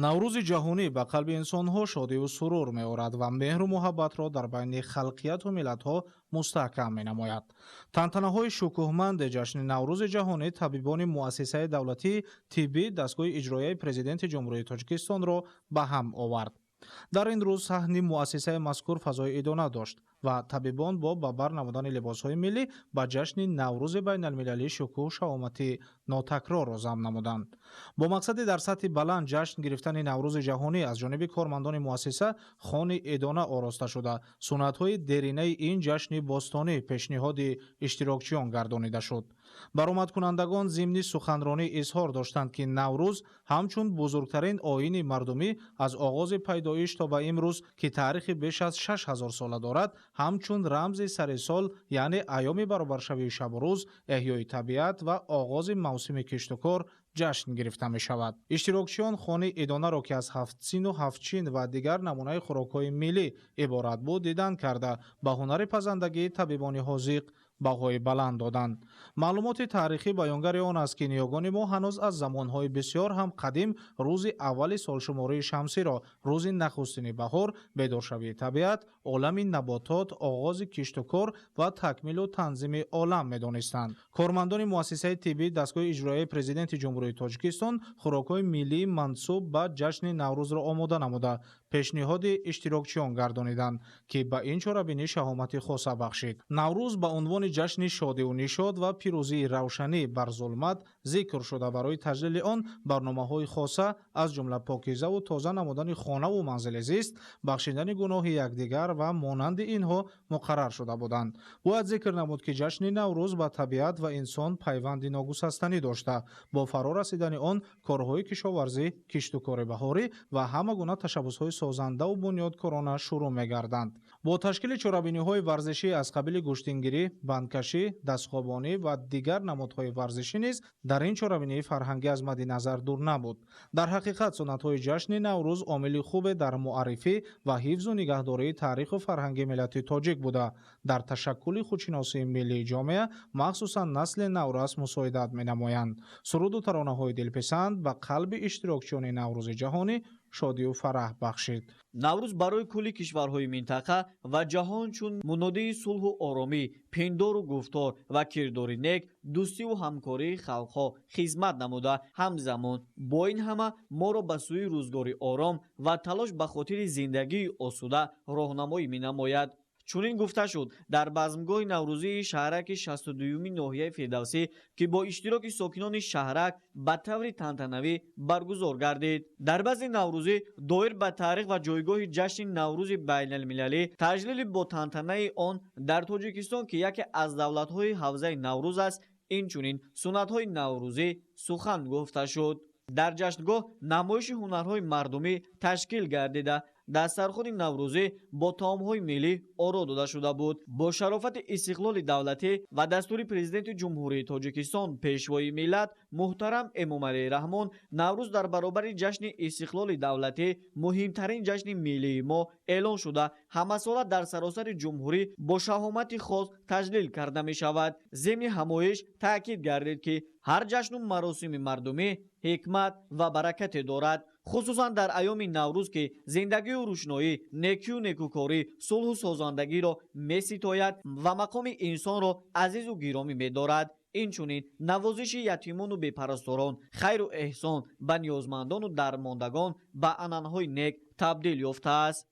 [SPEAKER 16] Наврӯзи ҷаҳонӣ ба қалби инсонҳо шодиву сурур меорад ва меҳру муҳаббатро дар байни халқияту миллатҳо мустаҳкам менамояд. Тантанаҳои шукӯҳманди ҷашни Наврӯзи ҷаҳонӣ табибони муассисаи давлатии тиббии дастгоҳи иҷроияи Президенти Ҷумҳурии Тоҷикистонро ба ҳам овард. Дар ин рӯз саҳни муассисаи мазкур фазои идона дошт ва табибон бо ба бар намудани либосҳои миллӣ ба ҷашни Наврӯзи байналмилалӣ шукӯҳу шаҳомати нотакрорро зам намуданд. Бо мақсади дар сатҳи баланд ҷашн гирифтани Наврӯзи ҷаҳонӣ аз ҷониби кормандони муассиса хони идона ороста шуда, суннатҳои деринаи ин ҷашни бостонӣ пешниҳоди иштирокчиён гардонида шуд. Баромадкунандагон зимни суханронӣ изҳор доштанд, ки Наврӯз ҳамчун бузургтарин оини мардумӣ аз оғози пайдоиш то ба имрӯз, ки таърихи беш аз 6000 сола дорад, ҳамчун рамзи сари сол, яъне айёми баробаршавии шабу рӯз, эҳёи табиат ва оғози мавсими киштукор ҷашн гирифта мешавад. Иштирокчиён хони идонаро, ки аз ҳафтсину ҳафтчин ва дигар намунаи хӯрокҳои миллӣ иборат буд, дидан карда, ба ҳунари пазандагии табибони ҳозиқ баҳои баланд доданд. Маълумоти таърихӣ баёнгари он аст, ки ниёгони мо ҳанӯз аз замонҳои бисёр ҳам қадим рӯзи аввали солшумории шамсиро рӯзи нахустини баҳор, бедоршавии табиат, олами наботот, оғози киштукор ва такмилу танзими олам медонистанд. Кормандони муассисаи тиббии дастгоҳи иҷроияи Президенти Ҷумҳурии Тоҷикистон хӯрокҳои миллии мансуб ба ҷашни Наврӯзро омода намуда, пешниҳоди иштирокчиён гардониданд, ки ба ин чорабинӣ шаҳомати хоса бахшид. Наврӯз ба унвони ҷашни шодиву нишод ва пирӯзии равшанӣ бар зулмат зикр шуда, барои таҷлили он барномаҳои хоса аз ҷумла покизаву тоза намудани хонаву манзили зист, бахшидани гуноҳи якдигар ва монанди инҳо муқаррар шуда буданд. Бояд зикр намуд, ки ҷашни Наврӯз ба табиат ва инсон пайванди ногусастанӣ дошта, бо фаро расидани он корҳои кишоварзӣ, киштукори баҳорӣ ва ҳама гуна ташаббусҳои созандаву бунёдкорона шурӯъ мегарданд. Бо ташкили чорабиниҳои варзишӣ аз қабили гӯштингирӣ, бандкашӣ, дастхобонӣ ва дигар намудҳои варзишӣ низ дар ин чорабинии фарҳангӣ аз мадди назар дур набуд. Дар ҳақиқат суннатҳои ҷашни Наврӯз омили хубе дар муаррифӣ ва ҳифзу нигаҳдории таъриху фарҳанги миллати тоҷик буда, дар ташаккули худшиносии миллии ҷомеа, махсусан насли наврас мусоидат менамоянд. Суруду таронаҳои дилписанд ба қалби иштирокчиёни Наврӯзи ҷаҳонӣ шодию фараҳ бахшид.
[SPEAKER 21] Наврӯз барои кулли кишварҳои минтақа ва ҷаҳон чун мунодии сулҳу оромӣ, пиндору гуфтор ва кирдори нек, дӯстиву ҳамкории халқҳо хизмат намуда, ҳамзамон бо ин ҳама моро ба сӯи рӯзгори ором ва талош ба хотири зиндагии осуда роҳнамоӣ менамояд. Чунин гуфта шуд дар базмгоҳи наврӯзии шаҳраки 62-юми ноҳияи Фирдавсӣ, ки бо иштироки сокинони шаҳрак ба таври тантанавӣ баргузор гардид. Дар базми наврӯзӣ доир ба таърих ва ҷойгоҳи ҷашни Наврӯзи байналмилалӣ, таҷлили бо тантанаи он дар Тоҷикистон, ки яке аз давлатҳои ҳавзаи Наврӯз аст, инчунин суннатҳои наврӯзӣ сухан гуфта шуд. Дар ҷашнгоҳ намоиши ҳунарҳои мардумӣ ташкил гардида, дастархони наврӯзӣ бо таомҳои миллӣ оро дода шуда буд. Бо шарофати истиқлоли давлатӣ ва дастури Президенти Ҷумҳурии Тоҷикистон, Пешвои миллат муҳтарам Эмомалӣ Раҳмон, Наврӯз дар баробари ҷашни истиқлоли давлатӣ муҳимтарин ҷашни миллии мо эълон шуда, ҳамасола дар саросари ҷумҳурӣ бо шаҳомати хос таҷлил карда мешавад. Зимни ҳамоиш таъкид гардид, ки ҳар ҷашну маросими мардумӣ ҳикмат ва баракате дорад, хусусан дар айёми Наврӯз, ки зиндагию рӯшноӣ, некию некӯкорӣ, сулҳу созандагиро меситояд ва мақоми инсонро азизу гиромӣ медорад. Инчунин навозиши ятимону бепарасторон, хайру эҳсон ба ниёзмандону дармондагон ба анъанаҳои нек табдил ёфтааст.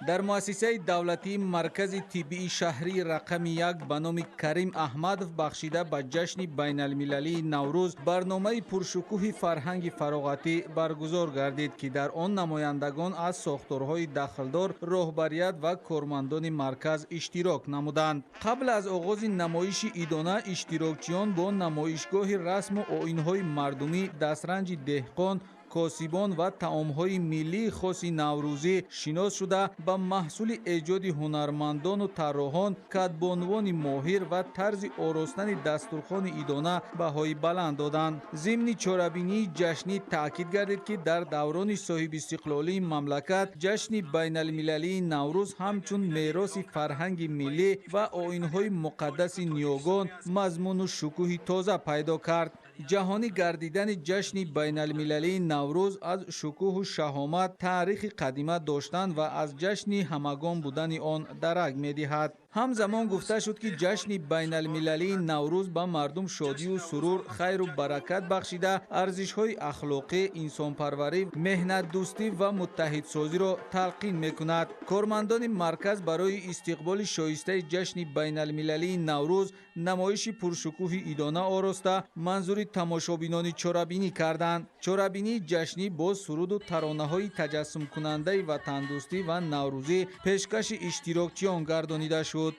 [SPEAKER 3] Дар муассисаи давлатии маркази тиббии шаҳрии рақами 1 ба номи Карим Аҳмадов бахшида ба ҷашни байналмилалии Наврӯз барномаи пуршукӯҳи фарҳанги фароғатӣ баргузор гардид, ки дар он намояндагон аз сохторҳои дахлдор, роҳбарият ва кормандони марказ иштирок намуданд. Қабл аз оғози намоиши идона иштирокчиён бо намоишгоҳи расму оинҳои мардумӣ, дастранҷи деҳқон, косибон ва таомҳои миллии хоси наврӯзӣ шинос шуда, ба маҳсули эҷоди ҳунармандону тарроҳон, кадбонувони моҳир ва тарзи оростани дастурхони идона баҳои баланд доданд. Зимни чорабинии ҷашнӣ таъкид гардид, ки дар даврони соҳибистиқлолии мамлакат ҷашни байналмилалии Наврӯз ҳамчун мероси фарҳанги миллӣ ва оинҳои муқаддаси ниёгон мазмуну шукӯҳи тоза пайдо кард. Ҷаҳонӣ гардидани ҷашни байналмилалии Наврӯз аз шукӯҳу шаҳомат, таърихи қадима доштан ва аз ҷашни ҳамагон будани он дарак медиҳад. Ҳамзамон гуфта шуд, ки ҷашни байналмилалии Наврӯз ба мардум шодию сурур, хайру баракат бахшида, арзишҳои ахлоқӣ, инсонпарварӣ, меҳнатдӯстӣ ва муттаҳидсозиро талқин мекунад. Кормандони марказ барои истиқболи шоистаи ҷашни байналмилалии Наврӯз намоиши пуршукӯҳи идона ороста, манзури тамошобинони чорабинӣ карданд. Чорабинии ҷашнӣ бо суруду таронаҳои таҷассумкунандаи ватандӯстӣ ва наврӯзӣ пешкаши иштирокчиён гардонида шуд.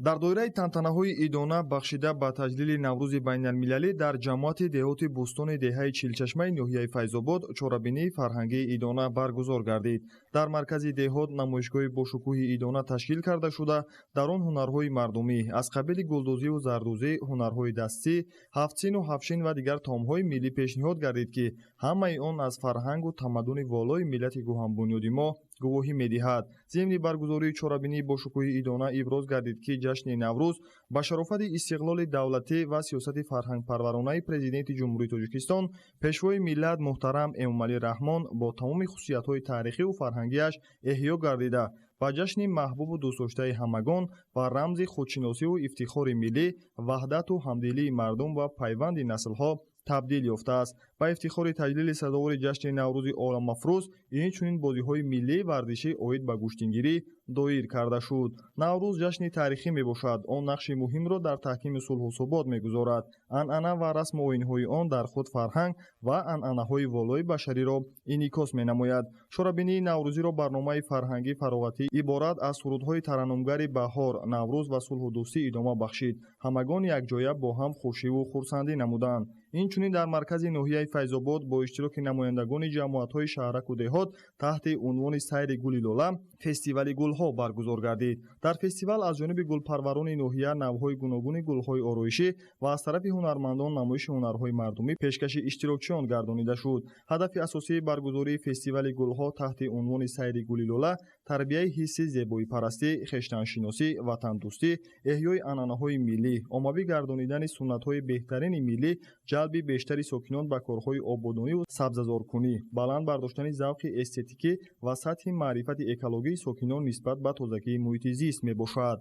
[SPEAKER 22] Дар доираи тантанаҳои идона бахшида ба таҷлили Наврӯзи байналмилалӣ дар ҷамоати деҳоти Бӯстони деҳаи Чилчашмаи ноҳияи Файзобод чорабинии фарҳангии идона баргузор гардид. Дар маркази деҳот намоишгоҳи бошукӯҳи идона ташкил карда шуда, дар он ҳунарҳои мардумӣ аз қабили гулдӯзиву зардӯзӣ, ҳунарҳои дастӣ, ҳафтсину ҳафтшин ва дигар таомҳои миллӣ пешниҳод гардид, ки ҳамаи он аз фарҳангу тамаддуни волои миллати гӯҳанбунёди мо гувоҳӣ медиҳад. Зимни баргузории чорабинии бошукӯҳи идона иброз гардид, ки ҷашни Наврӯз ба шарофати истиқлоли давлатӣ ва сиёсати фарҳангпарваронаи Президенти Ҷумҳурии Тоҷикистон, Пешвои миллат муҳтарам Эмомалӣ Раҳмон бо тамоми хусусиятҳои таърихиву фарҳангиаш эҳё гардида, ба ҷашни маҳбубу дӯстдоштаи ҳамагон ва рамзи худшиносиву ифтихори миллӣ, ваҳдату ҳамдилии мардум ва пайванди наслҳо табдил ёфтааст. Ба ифтихори таҷлили сазовори ҷашни Наврӯзи оламафрӯз инчунин бозиҳои миллии варзишӣ оид ба гӯштингирӣ доир карда шуд. Наврӯз ҷашни таърихӣ мебошад. Он нақши муҳимро дар таҳкими сулҳу субот мегузорад. Анъана ва расму оинҳои он дар худ фарҳанг ва анъанаҳои волои башариро инъикос менамояд. Чорабинии наврӯзиро барномаи фарҳангӣ фароғатӣ иборат аз сурудҳои тараннумгари баҳор, Наврӯз ва сулҳу дӯстӣ идома бахшид. Ҳамагон якҷоя бо ҳам хушиву хурсандӣ намуданд. Инчунин дар маркази ноҳияи Файзобод бо иштироки намояндагони ҷамоатҳои шаҳраку деҳот таҳти унвони «Сайри гули лола» фестивали гулҳо баргузор гардид. Дар фестивал аз ҷониби гулпарварони ноҳия навъҳои гуногуни гулҳои ороишӣ ва аз тарафи ҳунармандон намоиши ҳунарҳои мардумӣ пешкаши иштирокчиён гардонида шуд. Ҳадафи асосии баргузории фестивали гулҳо таҳти унвони «Сайри гули лола» тарбияи ҳисси зебоипарастӣ, хештаншиносӣ, ватандӯстӣ, эҳёи анъанаҳои миллӣ, оммавӣ гардонидани суннатҳои беҳтарини миллӣ, ҷалби бештари сокинон ба корҳои ободониву сабзазоркунӣ, баланд бардоштани завқи эстетикӣ ва сатҳи маърифати экологии сокинон нисбат ба тозагии муҳити зист мебошад.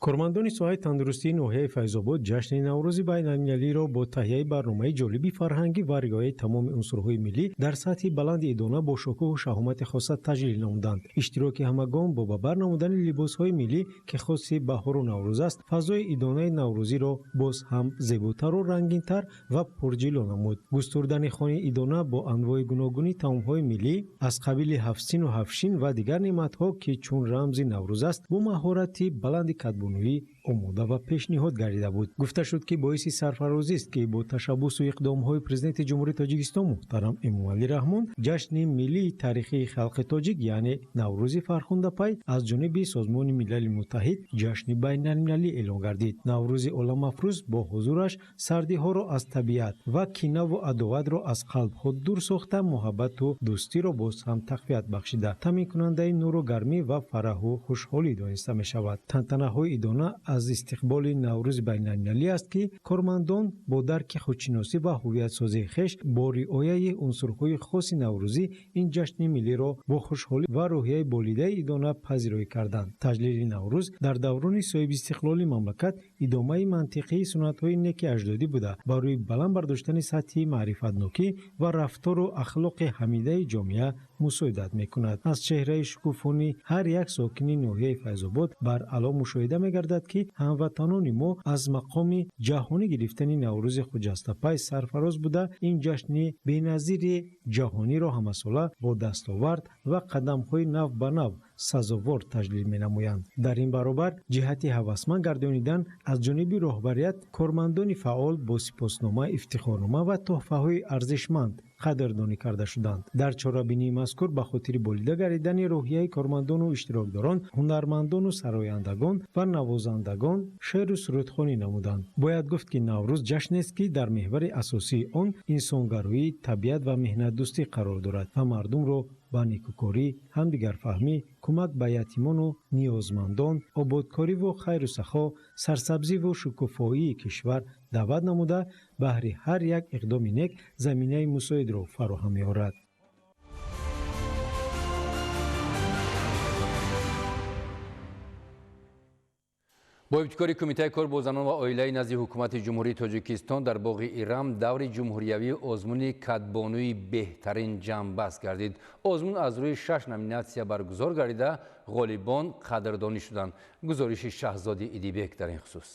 [SPEAKER 19] Кормандони соҳаи тандурустии ноҳияи Файзобод ҷашни Наврӯзи байналмилалиро бо таҳияи барномаи ҷолиби фарҳангӣ ва риояи тамоми унсурҳои миллӣ дар сатҳи баланди идона бо шукӯҳу шаҳомати хоса таҷлил намуданд. Иштироки ҳамагон бо ба бар намудани либосҳои миллӣ, ки хоси баҳору наврӯз аст, фазои идонаи наврӯзиро боз ҳам зеботару рангинтар ва пурҷило намуд. Густурдани хони идона бо анвои гуногуни таомҳои миллӣ аз қабили ҳафтсину ҳафтшин ва дигар неъматҳо, ки чун рамзи наврӯз аст, бо маҳорати баланди кадбонуӣ омода ва пешниҳод гардида буд. Гуфта шуд, ки боиси сарфарозист, ки бо ташаббусу иқдомҳои Президенти Ҷумҳурии Тоҷикистон муҳтарам Эмомалӣ Раҳмон ҷашни миллии таърихии халқи тоҷик, яъне Наврӯзи фархундапай, аз ҷониби Созмони Милали Муттаҳид ҷашни байналмилалӣ эълон гардид. Наврӯзи оламафрӯз бо ҳузураш сардиҳоро аз табиат ва кинаву адоватро аз қалбҳо дур сохта, муҳаббату дӯстиро боз ҳам тақвият бахшида, таъминкунандаи нуру гармӣ ва фараҳу хушҳолӣ дониста мешавад. Тантанаҳои идона аз истиқболи Наврӯзи байналмилалӣ аст, ки кормандон бо дарки худшиносӣ ва ҳуввиятсозии хеш бо риояи унсурҳои хоси наврӯзӣ ин ҷашни миллиро бо хушҳолӣ ва рӯҳияи болидаи идона пазироӣ карданд. Таҷлили Наврӯз дар даврони соҳибистиқлоли мамлакат Идомаи мантиқии суннатҳои неки аҷдодӣ буда, барои баланд бардоштани сатҳи маърифатнокӣ ва рафтору ахлоқи ҳамидаи ҷомеа мусоидат мекунад. Аз чеҳраи шукуфонии ҳар як сокини ноҳияи Файзобод баръало мушоҳида мегардад, ки ҳамватанони мо аз мақоми ҷаҳонӣ гирифтани Наврӯзи хуҷастапай сарфароз буда, ин ҷашни беназири ҷаҳониро ҳамасола бо дастовард ва қадамҳои нав ба нав сазовор таҷлил менамоянд. Дар ин баробар ҷиҳати ҳавасманд гардонидан аз ҷониби роҳбарият кормандони фаъол бо сипоснома, ифтихорнома ва тӯҳфаҳои арзишманд қадрдонӣ карда шуданд. Дар чорабинии мазкур ба хотири болида гардидани рӯҳияи кормандону иштирокдорон, ҳунармандону сарояндагон ва навозандагон шеъру сурудхонӣ намуданд. Бояд гуфт, ки Наврӯз ҷашнест, ки дар меҳвари асосии он инсонгароӣ, табиат ва меҳнатдӯстӣ қарор дорад ва мардумро ба некукорӣ, ҳамдигарфаҳмӣ, кӯмак ба ятимону ниёзмандон, ободкориву хайру сахо, сарсабзиву шукуфоии кишвар даъват намуда, баҳри ҳар як иқдоми нек заминаи мусоидро фароҳам меорад.
[SPEAKER 2] Бо ибтикори Кумитаи кор бо занон ва оилаи назди Ҳукумати Ҷумҳурии Тоҷикистон дар боғи Ирам даври ҷумҳуриявии озмуни кадбонуи беҳтарин ҷамъбаст гардид. Озмун аз рӯи 6 номинатсия баргузор гардида, ғолибон қадрдонӣ шуданд. Гузориши Шаҳзоди Идибек дар ин хусус.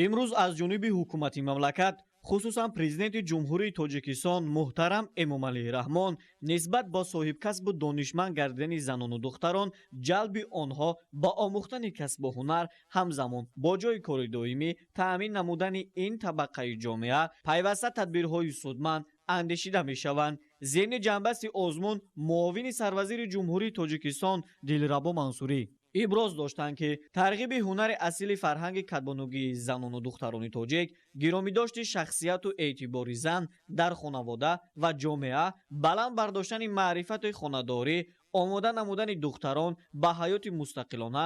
[SPEAKER 21] Имрӯз аз ҷониби ҳукумати мамлакат, хусусан Президенти Ҷумҳурии Тоҷикистон муҳтарам Эмомалӣ Раҳмон нисбат ба соҳибкасбу донишманд гардидани занону духтарон, ҷалби онҳо ба омӯхтани касбу ҳунар, ҳамзамон бо ҷойи кори доимӣ таъмин намудани ин табақаи ҷомеа пайваста тадбирҳои судманд андешида мешаванд. Зимни ҷамъбасти озмун муовини сарвазири Ҷумҳурии Тоҷикистон Дилрабо Мансурӣ иброз доштанд, ки тарғиби ҳунари асили фарҳанги кадбонугии занону духтарони тоҷик, гиромидошти шахсияту эътибори зан дар хонавода ва ҷомеа, баланд бардоштани маърифати хонадорӣ, омода намудани духтарон ба ҳаёти мустақилона,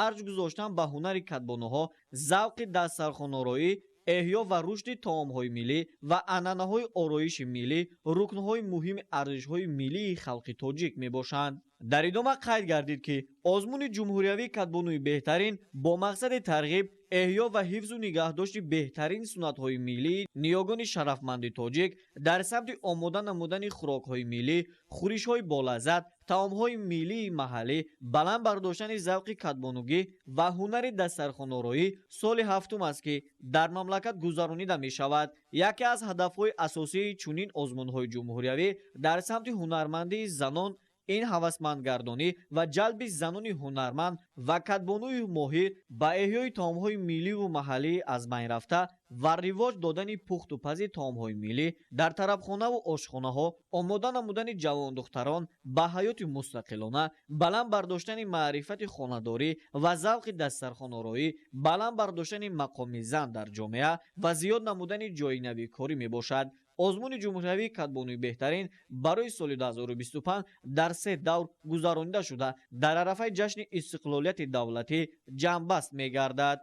[SPEAKER 21] арҷ гузоштан ба ҳунари кадбонуҳо, завқи дастархонороӣ, эҳё ва рушди таомҳои миллӣ ва анъанаҳои ороиши миллӣ рукнҳои муҳими арзишҳои миллии халқи тоҷик мебошанд. Дар идома қайд гардид, ки озмуни ҷумҳуриявии кадбонуи беҳтарин бо мақсади тарғиб, эҳё ва ҳифзу нигаҳдошти беҳтарин суннатҳои миллии ниёгони шарафманди тоҷик дар самти омода намудани хӯрокҳои миллӣ, хӯришҳои болаззат, таомҳои миллии маҳаллӣ, баланд бардоштани завқи кадбонугӣ ва ҳунари дастархонороӣ соли ҳафтум аст, ки дар мамлакат гузаронида мешавад. Яке аз ҳадафҳои асосии чунин озмунҳои ҷумҳуриявӣ дар самти ҳунармандии занон ин ҳавасмандгардонӣ ва ҷалби занони ҳунарманд ва кадбонуи моҳир ба эҳёи таомҳои милливу маҳаллӣ аз байн рафта ва ривоҷ додани пухтупази таомҳои миллӣ дар тарабхонаву ошхонаҳо, омода намудани ҷавондухтарон ба ҳаёти мустақилона, баланд бардоштани маърифати хонадорӣ ва завқи дастархонороӣ, баланд бардоштани мақоми зан дар ҷомеа ва зиёд намудани ҷойи нави корӣ мебошад. Озмуни ҷумҳуриявии кадбонуи беҳтарин барои соли 2025 дар 3 давр гузаронида шуда, дар арафаи ҷашни истиқлолияти давлатӣ ҷамъбаст мегардад.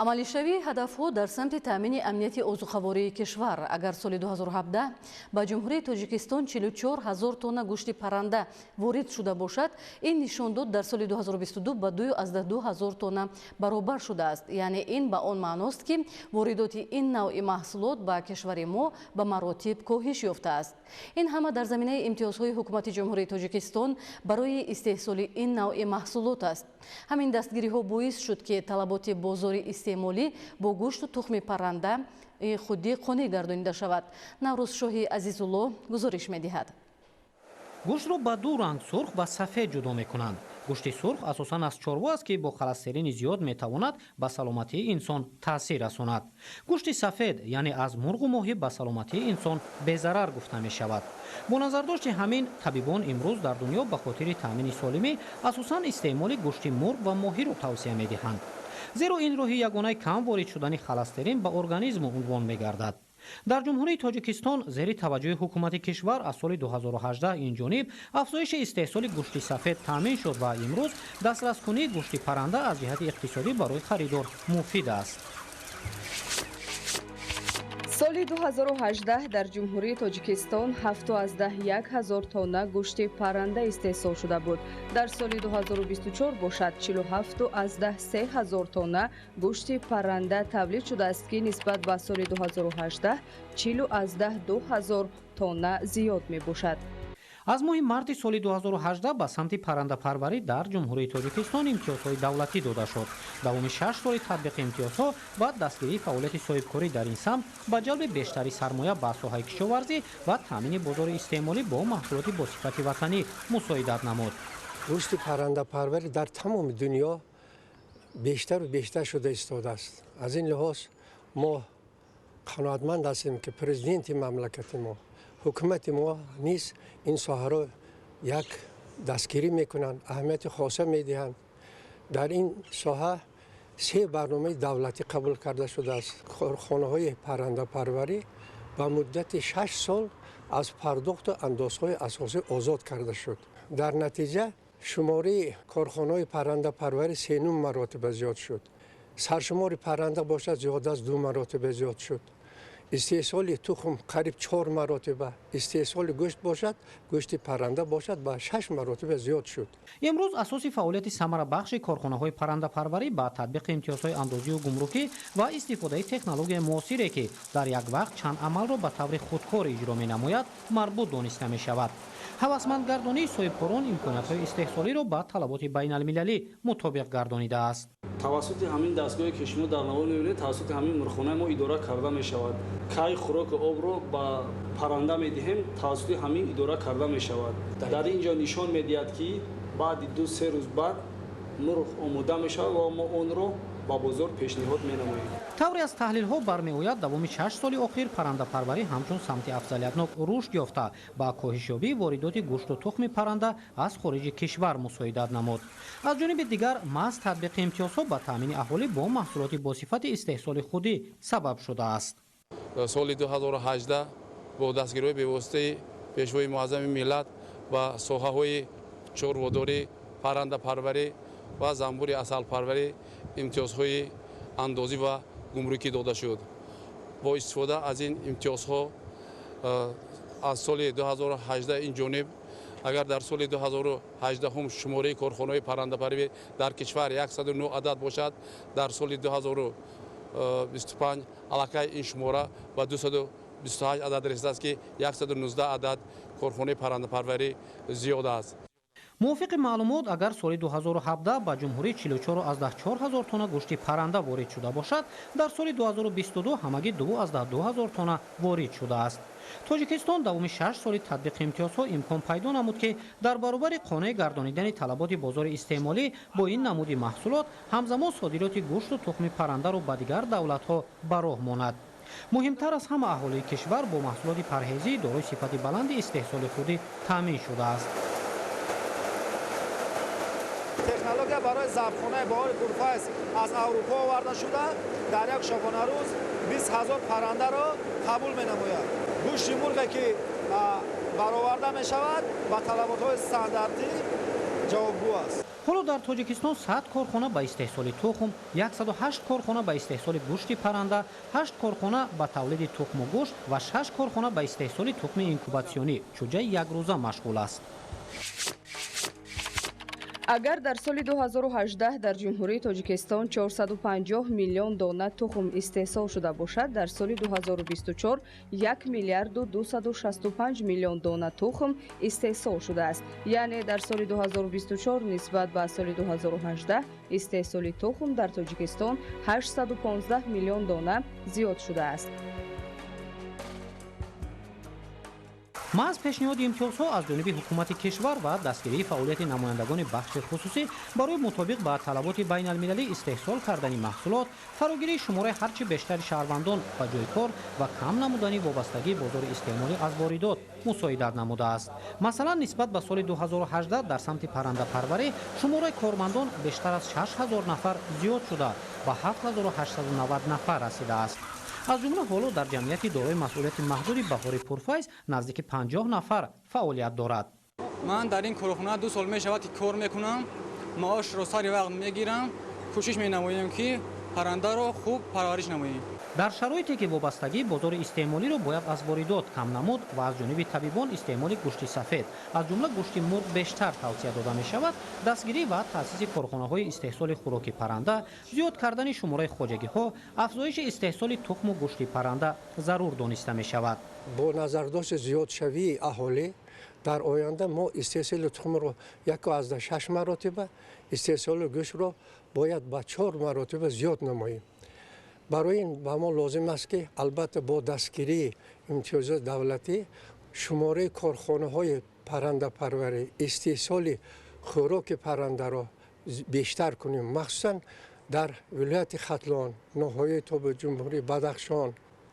[SPEAKER 1] Амалишавии ҳадафҳо дар самти таъмини амнияти озуқавории кишвар. Агар соли 2017 ба Ҷумҳурии Тоҷикистон 44 ҳазор тонна гӯшти парранда ворид шуда бошад, ин нишондод дар соли 2022 ба 2,2 ҳазор тонна баробар шудааст. Яъне ин ба он маъност, ки воридоти ин навъи маҳсулот ба кишвари мо ба маротиб коҳиш ёфтааст. Ин ҳама дар заминаи имтиёзҳои Ҳукумати Ҷумҳурии Тоҷикистон барои истеҳсоли ин навъи маҳсулот аст. Ҳамин дастгириҳо боис шуд, ки талаботи бозори истеъмолӣ бо гӯшту тухми парранда худӣ қонеъ гардонида шавад. Наврӯзшоҳи Азизулло гузориш медиҳад.
[SPEAKER 5] Гӯштро ба ду ранг сурх ва сафед ҷудо мекунанд. Гӯшти сурх асосан аз чорво аст, ки бо холестерини зиёд метавонад ба саломатии инсон таъсир расонад. Гӯшти сафед, яъне аз мурғу моҳӣ, ба саломатии инсон безарар гуфта мешавад. Бо назардошти ҳамин, табибон имрӯз дар дунё ба хотири таъмини солимӣ асосан истеъмоли гӯшти мурғ ва моҳиро тавсия медиҳанд. Зеро ин роҳи ягонаи кам ворид шудани холестерин ба организм унвон мегардад. Дар Ҷумҳурии Тоҷикистон зери таваҷҷӯҳи ҳукумати кишвар аз соли 2018 ин ҷониб афзоиши истеҳсоли гӯшти сафед таъмин шуд ва имрӯз дастраскунии гӯшти парранда аз ҷиҳати иқтисодӣ барои харидор муфид аст.
[SPEAKER 6] Соли 2018 дар Ҷумҳурии Тоҷикистон 7,1 ҳазор тонна гӯшти парранда истеҳсол шуда буд. Дар соли 2024 бошад 47,3 ҳазор тонна гӯшти парранда тавлид шудааст, ки нисбат ба соли 2018 40,2 ҳазор тонна зиёд мебошад.
[SPEAKER 5] Аз моҳи марти соли 2018 ба самти паррандапарварӣ дар Ҷумҳурии Тоҷикистон имтиёзҳои давлатӣ дода шуд. Давоми 6 соли татбиқи имтиёзҳо ба дастгирии фаъолияти соҳибкорӣ дар ин самт, ба ҷалби бештари сармоя ба соҳаи кишоварзӣ ва таъмини бозори истеъмолӣ бо маҳсулоти босифати ватанӣ мусоидат намуд.
[SPEAKER 7] Рушди паррандапарварӣ дар тамоми дунё бештару бештар шуда истодааст. Аз ин лиҳоз мо қаноатманд ҳастем, ки президенти мамлакати мо, ҳукумати мо низ ин соҳаро як дастгирӣ мекунанд, аҳамияти хоса медиҳанд. Дар ин соҳа се барномаи давлатӣ қабул карда шудааст. Корхонаҳои паррандапарварӣ ба муддати 6 сол аз пардохту андозҳои асосӣ озод карда шуд. Дар натиҷа шумораи корхонаҳои паррандапарварӣ 3,5 маротиба зиёд шуд. Саршумори парранда бошад зиёд аз 2 маротиба зиёд шуд. Истеҳсоли тухм қариб 4 маротиба, истеҳсоли гӯшт бошад, гӯшти парранда бошад ба 6 маротиба зиёд шуд.
[SPEAKER 5] Имрӯз асоси фаъолияти самарабахши корхонаҳои паррандапарварӣ ба татбиқи имтиёзҳои андозию гумрукӣ ва истифодаи технологияи муосире, ки дар як вақт чанд амалро ба таври худкор иҷро менамояд, марбут дониста мешавад. Ҳавасмандгардонии соҳибкорон имкониятҳои истеҳсолиро ба талаботи байналмилалӣ мутобиқ гардонидааст.
[SPEAKER 23] Тавассути ҳамин дастгоҳе, ки шумо дар навор мебинед, тавассути ҳамин мурғхонаи мо идора карда мешавад. Кай хӯроку обро ба парранда медиҳем, тавассути ҳамин идора карда мешавад. Дар ин ҷо нишон медиҳад, ки баъди 2-3 рӯз баъд мурғ омода мешавад ва мо онро ба бозор пешниҳод менамоем.
[SPEAKER 5] Тавре аз таҳлилҳо бармеояд, давоми 6 соли охир паррандапарварӣ ҳамчун самти афзалиятнок рушд ёфта, ба коҳишёбии воридоти гӯшту тухми парранда аз хориҷи кишвар мусоидат намуд. Аз ҷониби дигар, маҳз татбиқи имтиёзҳо ба таъмини аҳолӣ бо маҳсулоти босифати истеҳсоли худӣ сабаб шудааст.
[SPEAKER 24] Соли 2018 бо дастгириҳои бевоситаи Пешвои муаззами миллат ба соҳаҳои чорводорӣ, паррандапарварӣ ва занбури асалпарварӣ имтиёзҳои андозӣ ва гумрукӣ дода шуд. Бо истифода аз ин имтиёзҳо аз соли 2018 ин ҷониб, агар дар соли 2018 шумораи корхонаҳои паррандапарварӣ дар кишвар 109 адад бошад, дар соли 2025 аллакай ин шумора ба 228 адад расидааст, ки 119 адад корхонаи паррандапарварӣ зиёд аст.
[SPEAKER 5] Мувофиқи маълумот, агар соли 2017 ба ҷумҳурӣ 44,4 ҳазор тонна гӯшти парранда ворид шуда бошад, дар соли 2022 ҳамагӣ 2,2 ҳазор тонна ворид шудааст. Тоҷикистон давоми 6 соли татбиқи имтиёзҳо имкон пайдо намуд, ки дар баробари қонеъ гардонидани талаботи бозори истеъмолӣ бо ин намуди маҳсулот, ҳамзамон содироти гӯшту тухми паррандаро ба дигар давлатҳо ба роҳ монад. Муҳимтар аз ҳама, аҳолии кишвар бо маҳсулоти парҳезӣ дорои сифати баланди истеҳсоли худӣ таъмин шудааст.
[SPEAKER 25] Технология барои забхонаи Баҳори Пурфайз аз Аврупо оварда шуда, дар як шабонарӯз 20 ҳазор паррандаро қабул менамояд. Гӯшти мурғе, ки бароварда мешавад, ба талаботҳои стандартӣ ҷавобгӯ аст.
[SPEAKER 5] Ҳоло дар Тоҷикистон 100 корхона ба истеҳсоли тухм, 108 корхона ба истеҳсоли гӯшти парранда, 8 корхона ба тавлиди тухму гӯшт ва 6 корхона ба истеҳсоли тухми инкубатсионӣ чӯҷаи якрӯза машғул аст.
[SPEAKER 6] Агар дар соли 2018 дар Ҷумҳурии Тоҷикистон 450 миллион дона тухм истеҳсол шуда бошад, дар соли 2024 1 миллиарду 265 миллион дона тухм истеҳсол шудааст. Яъне дар соли 2024 нисбат ба соли 2018 истеҳсоли тухм дар Тоҷикистон 815 миллион дона зиёд шудааст.
[SPEAKER 5] Маҳз пешниҳоди имтиёзҳо аз ҷониби ҳукумати кишвар ва дастгирии фаъолияти намояндагони бахши хусусӣ барои мутобиқ ба талаботи байналмилалӣ истеҳсол кардани маҳсулот, фарогирии шумораи ҳарчи бештари шаҳрвандон ба ҷои кор ва кам намудани вобастагии бозори истеъмолӣ аз воридот мусоидат намудааст. Масалан, нисбат ба соли 2018 дар самти паррандапарварӣ шумораи кормандон бештар аз 6000 нафар зиёд шуда, ба 7890 нафар расидааст. Аз ҷумла ҳоло дар ҷамъияти дорои масъулияти маҳдуди Баҳори Пурфайз наздики 50 нафар фаъолият дорад.
[SPEAKER 26] Ман дар ин корхона 2 сол мешавад, ки кор мекунам, маошро сари вақт мегирам, кӯшиш менамоем, ки Паррандаро хуб парвариш намоем.
[SPEAKER 5] Дар шароите ки вобастагии бозори истеъмолиро бояд аз воридот кам намуд ва аз ҷониби табибон истеъмоли гӯшти сафед, аз ҷумла гӯшти мурғ бештар тавсия дода мешавад, дастгирӣ ва таъсиси корхонаҳои истеҳсоли хӯроки парранда, зиёд кардани шумораи хоҷагиҳо, афзоиши истеҳсоли тухму гӯшти парранда зарур дониста мешавад.
[SPEAKER 7] Бо назардошти зиёдшавии аҳолӣ дар оянда мо истеҳсоли тухмро 1.6 маротиба, истеҳсоли гӯштро бояд ба 4 маротиба зиёд намоем. Барои ин ба мо лозим аст, ки албатта бо дастгирии имтиёзоти давлатӣ шумораи корхонаҳои паррандапарварӣ, истеҳсоли хӯроки паррандаро бештар кунем, махсусан дар вилояти Хатлон, ноҳияи тобеи ҷумҳурии Бадахшон.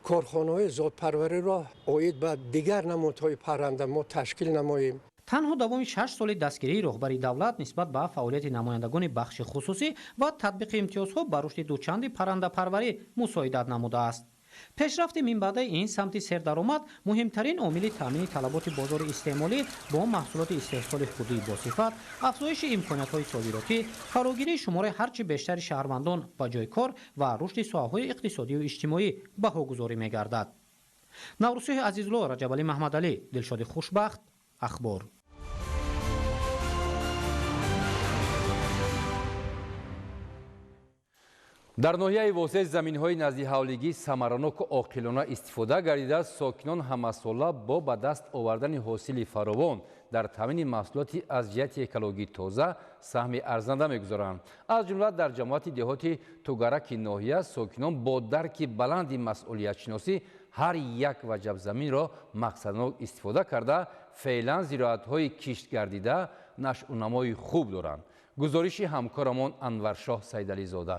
[SPEAKER 7] Корхонаҳои зодпарвариро оид ба дигар намудҳои парранда мо ташкил намоем.
[SPEAKER 5] Танҳо давоми 6 соли дастгирии роҳбари давлат нисбат ба фаъолияти намояндагони бахши хусусӣ ва татбиқи имтиёзҳо ба рушди дучанди паррандапарварӣ мусоидат намудааст. Пешрафти минбаъдаи ин самти сердаромад муҳимтарин омили таъмини талаботи бозори истеъмолӣ бо маҳсулоти истеҳсоли худии босифат, афзоиши имкониятҳои содиротӣ, фарогирии шумораи ҳарчи бештари шаҳрвандон ба ҷои кор ва рушди соҳаҳои иқтисодию иҷтимоӣ баҳогузорӣ мегардад. Наврӯсиҳи Азизулло, Раҷабалӣ Маҳмадалӣ, Дилшоди Хушбахт, Ахбор.
[SPEAKER 2] Дар ноҳияи Восеъ заминҳои наздиҳавлигӣ самараноку оқилона истифода гардида, сокинон ҳамасола бо ба даст овардани ҳосили фаровон дар таъмини маҳсулоти аз ҷиҳати экологӣ тоза саҳми арзанда мегузоранд. Аз ҷумла дар ҷамоати деҳоти Тугараки ноҳия сокинон бо дарки баланди масъулиятшиносӣ ҳар як ваҷаб заминро мақсаднок истифода карда, феълан зироатҳои кишт гардида нашъунамои хуб доранд. Гузориши ҳамкорамон Анваршоҳ Сайдализода.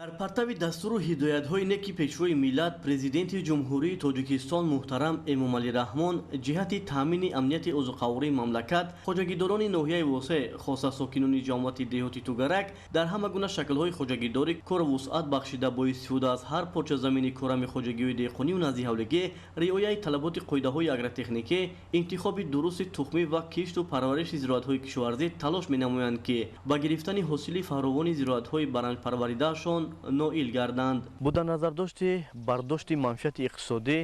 [SPEAKER 4] Дар партави дастуру ҳидоятҳои неки Пешвои миллат, Президенти Ҷумҳурии Тоҷикистон муҳтарам Эмомалӣ Раҳмон ҷиҳати таъмини амнияти озуқавории мамлакат, хоҷагидорони ноҳияи Восеъ, хоса сокинони ҷамоати деҳоти Тугарак дар ҳама гуна шаклҳои хоҷагидорӣ кору вусъат бахшида бо истифода аз ҳар порча замини корами хоҷагиҳои деҳқонию наздиҳавлигӣ, риояи талаботи қоидаҳои агротехникӣ, интихоби дурусти тухмӣ ва кишту парвариши зироатҳои кишоварзӣ талош менамоянд, ки ба гирифтани ҳосили фаровони зироатҳои баранҷпарваридаашон ноил гарданд. Бо дар назардошти бардошти манфиати иқтисодӣ,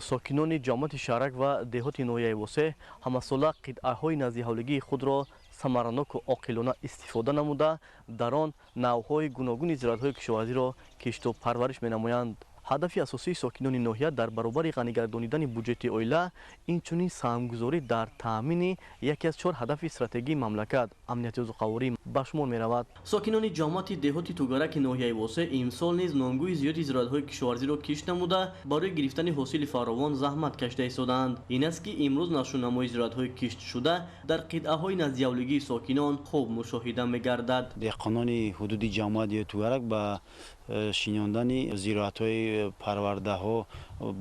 [SPEAKER 4] сокинони ҷамоати шаҳрак ва деҳоти ноҳияи Восеъ ҳамасола қитъаҳои наздиҳавлигии худро самараноку оқилона истифода намуда, дар он навъҳои гуногуни зироатҳои кишоварзиро кишту парвариш менамоянд. Ҳадафи асосии сокинони ноҳия дар баробари ғанигардонидани буҷети оила инчунин саҳмгузорӣ дар таъмини яке аз 4 ҳадафи стратегии мамлакат, амнияти озуқаворӣ ба шумор меравад. Сокинони ҷамоати деҳоти Тугараки ноҳияи Восеъ имсол низ номгӯи зиёди зироатҳои кишоварзиро кишт намуда, барои гирифтани ҳосили фаровон заҳмат кашида истодаанд. Ин аст, ки имрӯз нашъунамои зироатҳои киштшуда дар қитъаҳои наздиҳавлигии сокинон хуб мушоҳида мегардад.
[SPEAKER 8] Деҳқонони ҳудуди ҷамоати Тугарак ба шинондани зироатҳои парвардаҳо,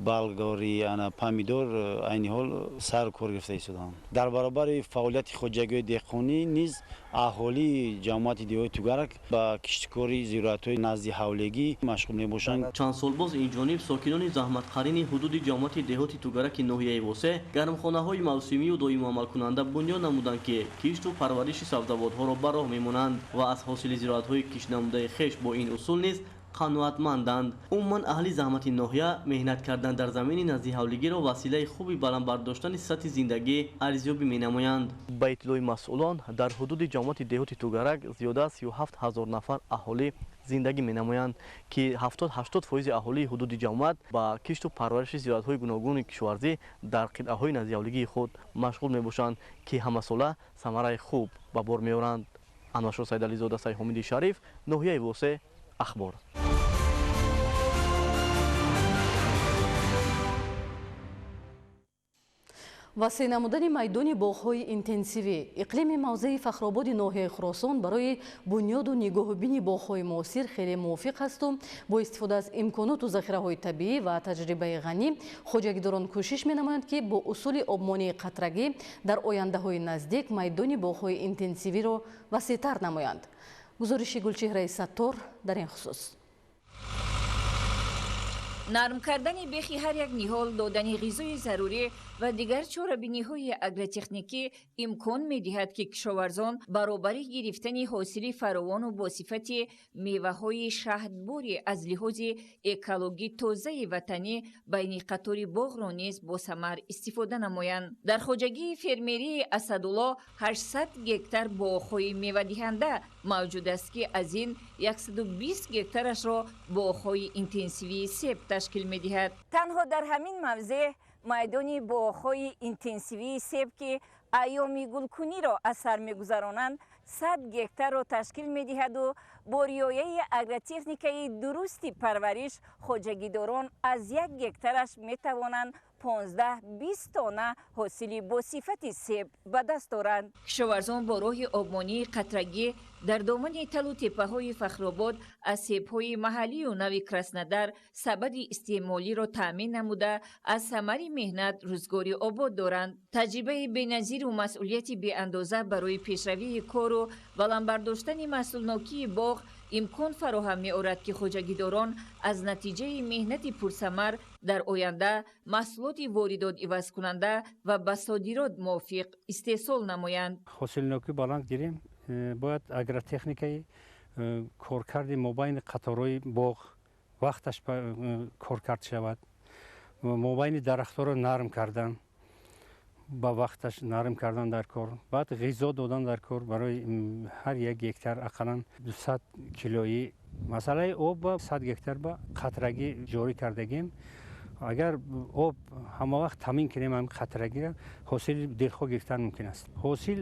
[SPEAKER 8] балгори, помидор айни ҳол сар кор гирифта истодаанд. Дар баробари фаъолияти хоҷагиҳои деҳқонӣ низ аҳолии ҷамоати деҳоти Тугарак ба киштикори зироатҳои наздиҳавлигӣ машғул мебошанд.
[SPEAKER 4] Чанд сол боз ин ҷониб сокинони заҳматқарини ҳудуди ҷамоати деҳоти Тугараки ноҳияи Восеъ гармхонаҳои мавсимию доимоамалкунанда бунёд намуданд, ки кишту парвариши сабзавотҳоро ба роҳ мемонанд ва аз ҳосили зироатҳои киштнамудаи хеш бо ин усул низ қаноатманданд. Умуман аҳли заҳмати ноҳия меҳнат кардан дар замини наздиҳавлигиро василаи хуби баланд бардоштани сатҳи зиндагӣ арзёбӣ менамоянд. Ба иттилои масъулон дар ҳудуди ҷамоати деҳоти Тугарак зиёда аз 37 ҳазор нафар аҳолӣ зиндагӣ менамоянд, ки 70-80% аҳолии ҳудуди ҷамоат ба кишту парвариши зироатҳои гуногуни кишоварзӣ дар қитъаҳои наздиҳавлигии худ машғул мебошанд, ки ҳамасола самараи хуб ба бор меоранд. Анваршоҳ Сайдализода, Сайҳомиди Шариф, ноҳияи Восеъ, Ахбор.
[SPEAKER 1] Васеъ намудани майдони боғҳои интенсивӣ. Иқлими мавзеи Фахрободи ноҳияи Хуросон барои бунёду нигоҳубини боғҳои муосир хеле мувофиқ ҳасту бо истифода аз имконоту захираҳои табиӣ ва таҷрибаи ғанӣ хоҷагидорон кӯшиш менамоянд, ки бо усули обмонии қатрагӣ дар ояндаҳои наздик майдони боғҳои интенсивиро васеътар намоянд. Гузориши Гулчеҳраи Саттор дар ин хусус.
[SPEAKER 9] Нарм кардани бехи ҳар як ниҳол, додани ғизои зарурӣ ва дигар чорабиниҳои агротехникӣ имкон медиҳад, ки кишоварзон баробари гирифтани ҳосили фаровону бо сифати меваҳои шаҳдбори аз лиҳози экологӣ тозаи ватанӣ байни қатори боғро низ босамар истифода намоянд. Дар хоҷагии фермерии Асадулло 800 гектар боғҳои мевадиҳанда мавҷуд аст, ки аз ин 120 гектарашро боғҳои интенсивии себ ташкил медиҳад.
[SPEAKER 10] Танҳо дар ҳамин мавзеъ майдони боғҳои интенсивии себ, ки айёми гулкуниро аз сар мегузаронанд, 100 гектарро ташкил медиҳаду бо риояи агротехникаи дурусти парвариш хоҷагидорон аз 1 гектараш метавонанд 15-20 тонна ҳосили босифати себ ба даст оранд.
[SPEAKER 9] Кишоварзон бо роҳи обмонии қатрагӣ дар домани талу теппаҳои Фахробод аз себҳои маҳаллию нави Краснодар сабади истеъмолиро таъмин намуда, аз самари меҳнат рӯзгори обод доранд. Таҷрибаи беназиру масъулияти беандоза барои пешравии кору баланд бардоштани маҳсулнокии боғ имкон фароҳам меорад, ки хоҷагидорон аз натиҷаи меҳнати пурсамар дар оянда маҳсулоти воридот ивазкунанда ва ба содирот мувофиқ истеҳсол намоянд.
[SPEAKER 11] Ҳосилнокӣ баланд гирем, бояд агротехникаи коркарди мобайни қаторҳои боғ вақташ коркард шавад, мобайни дарахтҳоро нарм кардан, ба вақташ нарм кардан дар кор, баъд ғизо додан дар кор барои ҳар 1 гектар ақаллан 200 килои. Масъалаи об ба 100 гектар ба қатрагӣ ҷорӣ кардагем. Агар об ҳама вақт таъмин кунем, ҳамин қатрагиро ҳосили дилхоҳ гирифтан мумкин аст. Ҳосил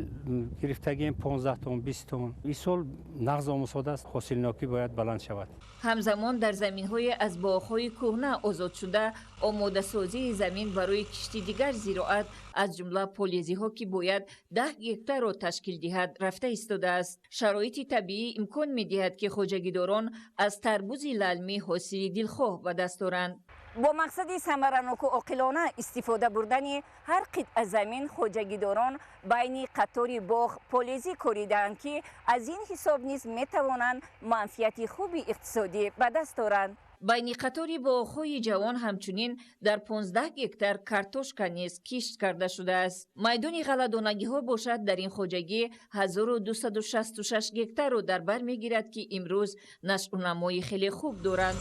[SPEAKER 11] гирифтагием 15 тонн, 20 тонн. Ин сол нағз омӯзода аст, ҳосилнокӣ бояд баланд шавад.
[SPEAKER 9] Ҳамзамон дар заминҳои аз боғҳои кӯҳна озодшуда омодасозии замин барои кишти дигар зироат, аз ҷумла полезиҳо, ки бояд 10 гектарро ташкил диҳад, рафта истодааст. Шароити табиӣ имкон медиҳад, ки хоҷагидорон аз тарбузи лалмӣ ҳосили дилхоҳ ба даст оранд.
[SPEAKER 10] Бо мақсади самараноку оқилона истифода бурдани ҳар қитъа замин хоҷагидорон байни қатори боғ полезӣ коридаанд, ки аз ин ҳисоб низ метавонанд манфиати хуби иқтисодӣ ба даст оранд.
[SPEAKER 9] Байни қатори боғҳои ҷавон ҳамчунин дар 15 гектар картошка низ кишт карда шудааст. Майдони ғалладонагиҳо бошад дар ин хоҷагӣ 1266 гектарро дар бар мегирад, ки имрӯз нашъунамои хеле хуб доранд.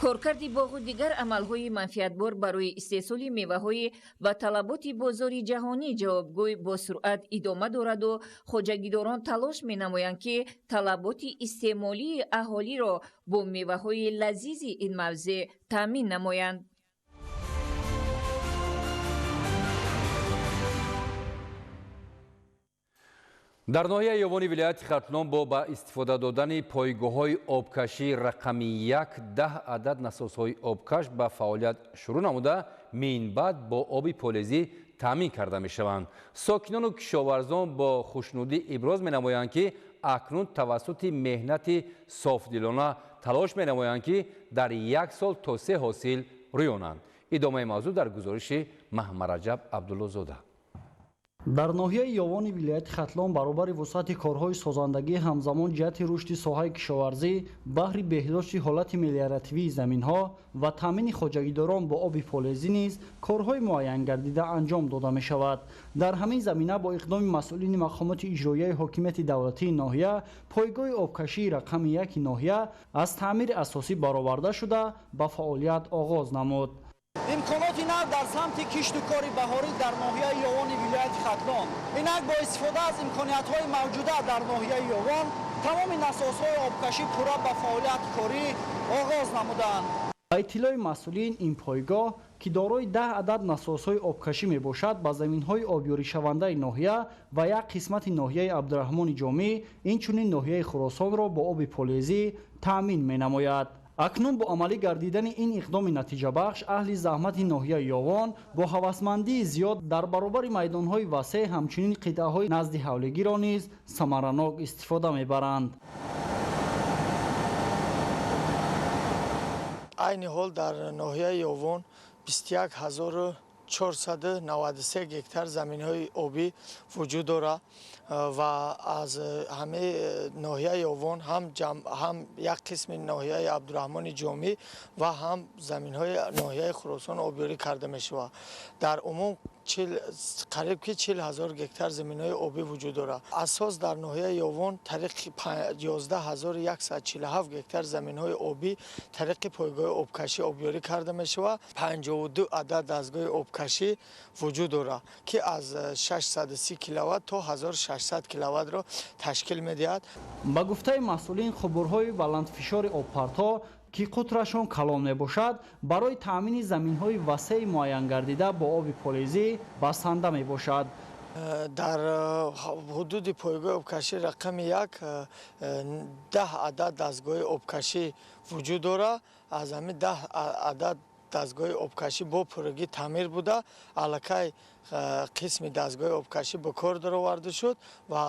[SPEAKER 9] Коркарди боғу дигар амалҳои манфиатбор барои истеҳсоли меваҳои ба талаботи бозори ҷаҳонӣ ҷавобгӯй бо суръат идома дораду хоҷагидорон талош менамоянд, ки талаботи истеъмолии аҳолиро бо меваҳои лазизи ин мавзеъ таъмин намоянд.
[SPEAKER 2] Дар ноҳияи Ёвони вилояти Хатлон бо ба истифода додани пойгоҳҳои обкашӣ рақами 1 10 адад насосҳои обкаш ба фаъолият шурӯъ намуда, минбаъд бо оби полезӣ таъмин карда мешаванд. Сокинону кишоварзон бо хушнудӣ иброз менамоянд, ки акнун тавассути меҳнати софдилона талош менамоянд, ки дар 1 сол то 3 ҳосил рӯёнанд. Идомаи мавзӯъ дар гузориши Маҳмараҷаб Абдуллозода.
[SPEAKER 12] Дар ноҳияи Ёвони вилояти Хатлон баробари вусъати корҳои созандагӣ ҳамзамон ҷиҳати рушди соҳаи кишоварзӣ, баҳри беҳдошти ҳолати мелиоративии заминҳо ва таъмини хоҷагидорон бо оби полезӣ низ корҳои муайянгардида анҷом дода мешавад. Дар ҳамин замина бо иқдоми масъулини мақомоти иҷроияи ҳокимияти давлатии ноҳия пойгоҳи обкашии рақами 1 ноҳия аз таъмири асосӣ бароварда шуда ба фаъолият оғоз намуд.
[SPEAKER 25] Имконоти нав дар самти кишту кори баҳорӣ дар ноҳияи Ёвони вилояти Хатлон. Инак бо истифода аз имкониятҳои мавҷуда дар ноҳияи Ёвон тамоми насосҳои обкашӣ пурра ба фаъолияти корӣ оғоз намуданд.
[SPEAKER 12] Ба иттилои масъулин, ин пойгоҳ, ки дорои 10 адад насосҳои обкашӣ мебошад, ба заминҳои обёришавандаи ноҳия ва як қисмати ноҳияи Абдураҳмони Ҷомӣ, инчунин ноҳияи Хуросонро бо оби полезӣ таъмин менамояд. Акнун бо амалӣ гардидани ин иқдоми натиҷабахш, аҳли заҳмати ноҳияи Ёвон бо ҳавасмандии зиёд дар баробари майдонҳои васеъ ҳамчунин қитъаҳои назди ҳавлигиро низ самаранок истифода мебаранд.
[SPEAKER 13] Айни ҳол дар ноҳияи Ёвон 21400 493 гектар заминҳои обӣ вуҷуд дорад ва аз ҳамаи ноҳияи Ёвон, ҳам як қисми ноҳияи Абдураҳмони Ҷомӣ ва ҳам заминҳои ноҳияи Хуросон обёрӣ карда мешавад. Дар умум қариб ки 40 ҳазор гектар заминҳои обӣ вуҷуд дорад. Асос дар ноҳияи Ёвон тариқи 11147 гектар заминҳои обӣ тариқи пойгоҳи обкашӣ обёрӣ карда мешавад. 52 адад дастгоҳи обкашӣ вуҷуд дорад, ки аз 630 киловатт то 1600 киловаттро ташкил медиҳад.
[SPEAKER 12] Ба гуфтаи масъулин, қубурҳои баландфишори обпартҳо, ки қутрашон калон мебошад, барои таъмини заминҳои васеи муайянгардида бо оби полезӣ басанда мебошад.
[SPEAKER 13] Дар ҳудуди пойгоҳи обкашӣ рақами 1 10 адад дастгоҳи обкашӣ вуҷуд дорад. Аз ҳамин 10 адад дастгоҳи обкашӣ бо пуррагӣ таъмир буда, аллакай қисми дастгоҳи обкашӣ ба кор дароварда шуд ва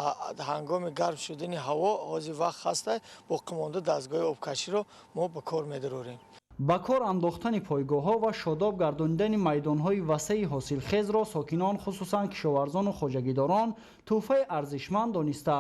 [SPEAKER 13] ҳангоми гарм шудани ҳаво ҳозир вақт ҳаста, боқимонда дастгоҳи обкаширо мо ба кор медарорем.
[SPEAKER 12] Ба кор андохтани пойгоҳҳо ва шодоб гардонидани майдонҳои васеи ҳосилхезро сокинон, хусусан кишоварзону хоҷагидорон, тӯҳфаи арзишманд дониста,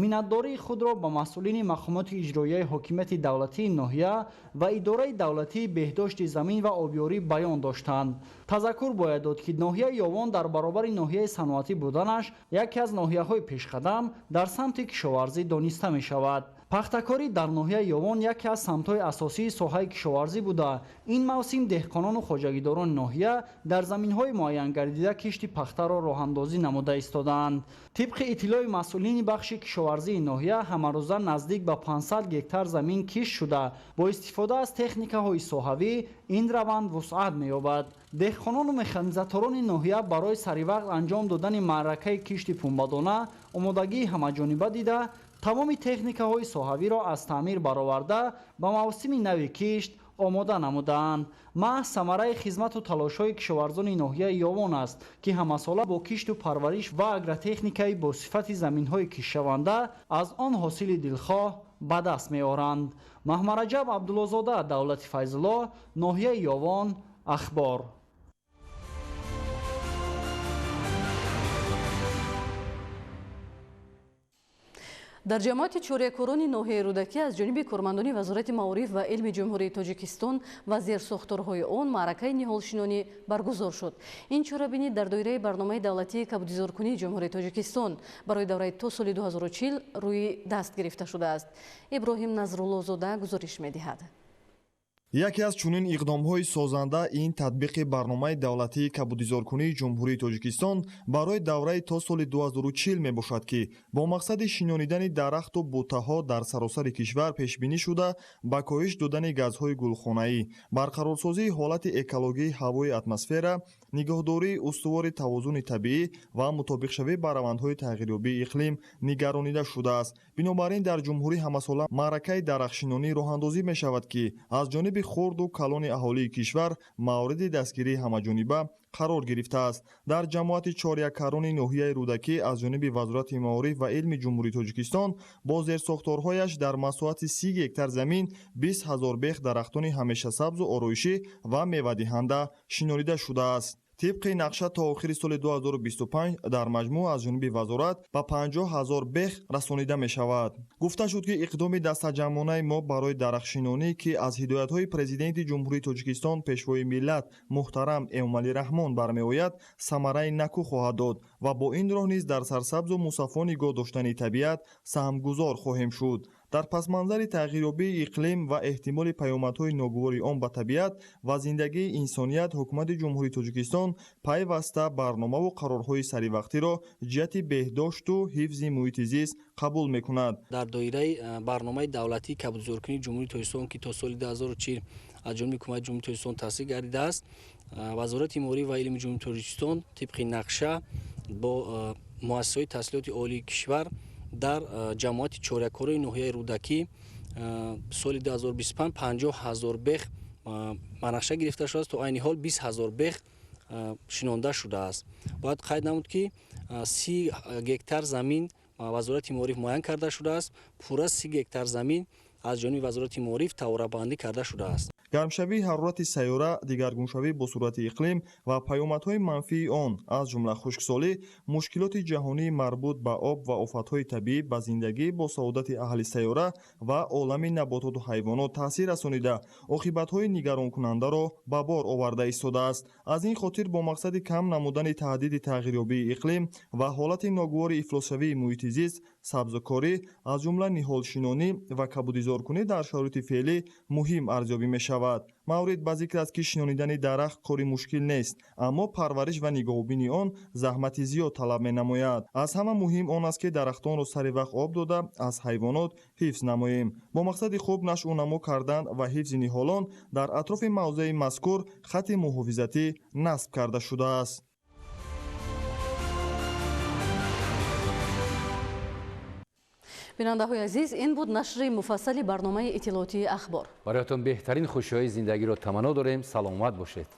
[SPEAKER 12] миннатдории худро ба масъулини мақомоти иҷроияи ҳокимияти давлатии ноҳия ва идораи давлатии беҳдошти замин ва обёрӣ баён доштанд. Тазаккур бояд дод, ки ноҳияи Ёвон дар баробари ноҳияи саноатӣ буданаш яке аз ноҳияҳои пешқадам дар самти кишоварзӣ дониста мешавад. Пахтакорӣ дар ноҳияи Ёвон яке аз самтҳои асосии соҳаи кишоварзӣ буда, ин мавсим деҳқонону хоҷагидорони ноҳия дар заминҳои муайянгардида кишти пахтаро роҳандозӣ намуда истодаанд. Тибқи иттилои масъулини бахши кишоварзии ноҳия, ҳамарӯза наздик ба 500 гектар замин кишт шуда, бо истифода аз техникаҳои соҳавӣ ин раванд вусъат меёбад. Деҳқонону механизаторони ноҳия барои саривақт анҷом додани маъракаи кишти пунбадона омодагии ҳамаҷониба дида, тамоми техникаҳои соҳавиро аз таъмир бароварда, ба мавсими нави кишт омода намудаанд. Маҳз самараи хизмату талошҳои кишоварзони ноҳияи Ёвон аст, ки ҳамасола бо кишту парвариш ва агротехникаи бо сифати заминҳои киштшаванда аз он ҳосили дилхоҳ ба даст меоранд. Маҳмараҷаб Абдуллозода, Давлати Файзулло, ноҳияи Ёвон, Ахбор.
[SPEAKER 1] Дар ҷамоати чорякорони ноҳияи Рӯдакӣ аз ҷониби кормандони Вазорати маориф ва илми Ҷумҳурии Тоҷикистон ва зерсохторҳои он маъракаи ниҳолшинонӣ баргузор шуд. Ин чорабинӣ дар доираи барномаи давлатии кабудизоркунии Ҷумҳурии Тоҷикистон барои давраи то соли 2040 рӯи даст гирифта шудааст. Иброҳим Назруллозода гузориш медиҳад.
[SPEAKER 22] Яке аз чунин иқдомҳои созанда ин татбиқи барномаи давлатии кабудизоркунии Ҷумҳурии Тоҷикистон барои давраи то соли 2040 мебошад, ки бо мақсади шинонидани дарахту бутаҳо дар саросари кишвар пешбинӣ шуда, ба коҳиш додани газҳои гулхонаӣ, барқарорсозии ҳолати экологии ҳавои атмосфера, нигоҳдории устувори тавозуни табиӣ ва мутобиқшавӣ ба равандҳои тағйирёбии иқлим нигаронида шудааст. Бинобар ин дар ҷумҳурӣ ҳамасола маъракаи дарахтшинонӣ роҳандозӣ мешавад, ки аз ҷониби хурду калони аҳолии кишвар мавриди дастгирии ҳамаҷониба қарор гирифтааст. Дар ҷамоати чоряккарони ноҳияи Рӯдакӣ аз ҷониби Вазорати маориф ва илми Ҷумҳурии Тоҷикистон бо зерсохторҳояш дар масоҳати 30 гектар замин 20 ҳазор бех дарахтони ҳамешасабзу ороишӣ ва мевадиҳанда шинонида шудааст. Тибқи нақша то охири соли 2025 дар маҷмӯъ аз ҷониби вазорат ба 50 ҳазор бех расонида мешавад. Гуфта шуд, ки иқдоми дастаҷамъонаи мо барои дарахтшинонӣ, ки аз ҳидоятҳои Президенти Ҷумҳурии Тоҷикистон Пешвои миллат муҳтарам Эмомалӣ Раҳмон бармеояд, самараи накӯ хоҳад дод ва бо ин роҳ низ дар сарсабзу мусаффо нигоҳ доштани табиат саҳмгузор хоҳем шуд. Дар пасманзари тағйирёбии иқлим ва эҳтимоли паёмадҳои ногувори он ба табиат ва зиндагии инсоният, ҳукумати Ҷумҳурии Тоҷикистон пайваста барномаву қарорҳои саривақтиро ҷиҳати беҳдошту ҳифзи муҳити зист қабул мекунад.
[SPEAKER 14] Дар доираи барномаи давлатии кабудизоркунии Ҷумҳурии Тоҷикистон, ки то соли 2040 аз ҷониби ҳукумати Ҷумҳурии Тоҷикистон тасдиқ гардидааст, Вазорати маориф ва илми Ҷумҳурии Тоҷикистон тибқи нақша бо муассисаҳои таҳсилоти олии кишвар дар ҷамоати чоряккорои ноҳияи Рӯдакӣ соли 2025 50 ҳазор бех ба нақша гирифта шудааст. То айни ҳол 20 ҳазор бех шинонда шудааст. Бояд қайд намуд, ки 30 гектар замин Вазорати маориф муайян карда шудааст. Пурра 30 гектар замин аз ҷониби Вазорати маориф таворабандӣ карда шудааст.
[SPEAKER 22] Гармшавии ҳарорати сайёра, дигаргуншавӣ бо суръати иқлим ва паёмадҳои манфии он, аз ҷумла хушксолӣ, мушкилоти ҷаҳонии марбут ба об ва офатҳои табиӣ ба зиндагӣ бо саодати аҳли сайёра ва олами набототу ҳайвонот таъсир расонида, оқибатҳои нигаронкунандаро ба бор оварда истодааст. Аз ин хотир бо мақсади кам намудани таҳдиди тағйирёбии иқлим ва ҳолати ногувори ифлосшавии муҳити зист, сабзкорӣ, аз ҷумла ниҳолшинонӣ ва кабудизоркунӣ дар шароити феълӣ муҳим арзёбӣ мешавад. Маврид ба зикр аст, ки шинонидани дарахт кори мушкил нест, аммо парвариш ва нигоҳубини он заҳмати зиёд талаб менамояд. Аз ҳама муҳим он аст, ки дарахтонро сари вақт об дода, аз ҳайвонот ҳифз намоем. Бо мақсади хуб нашъунамо кардан ва ҳифзи ниҳолон дар атрофи мавзеи мазкур хати муҳофизатӣ насб карда шудааст.
[SPEAKER 1] Бинандаҳои азиз, ин буд нашри муфассали барномаи иттилоотии Ахбор.
[SPEAKER 2] Бароятон беҳтарин хушиҳои зиндагиро таманно дорем. Саломат бошед.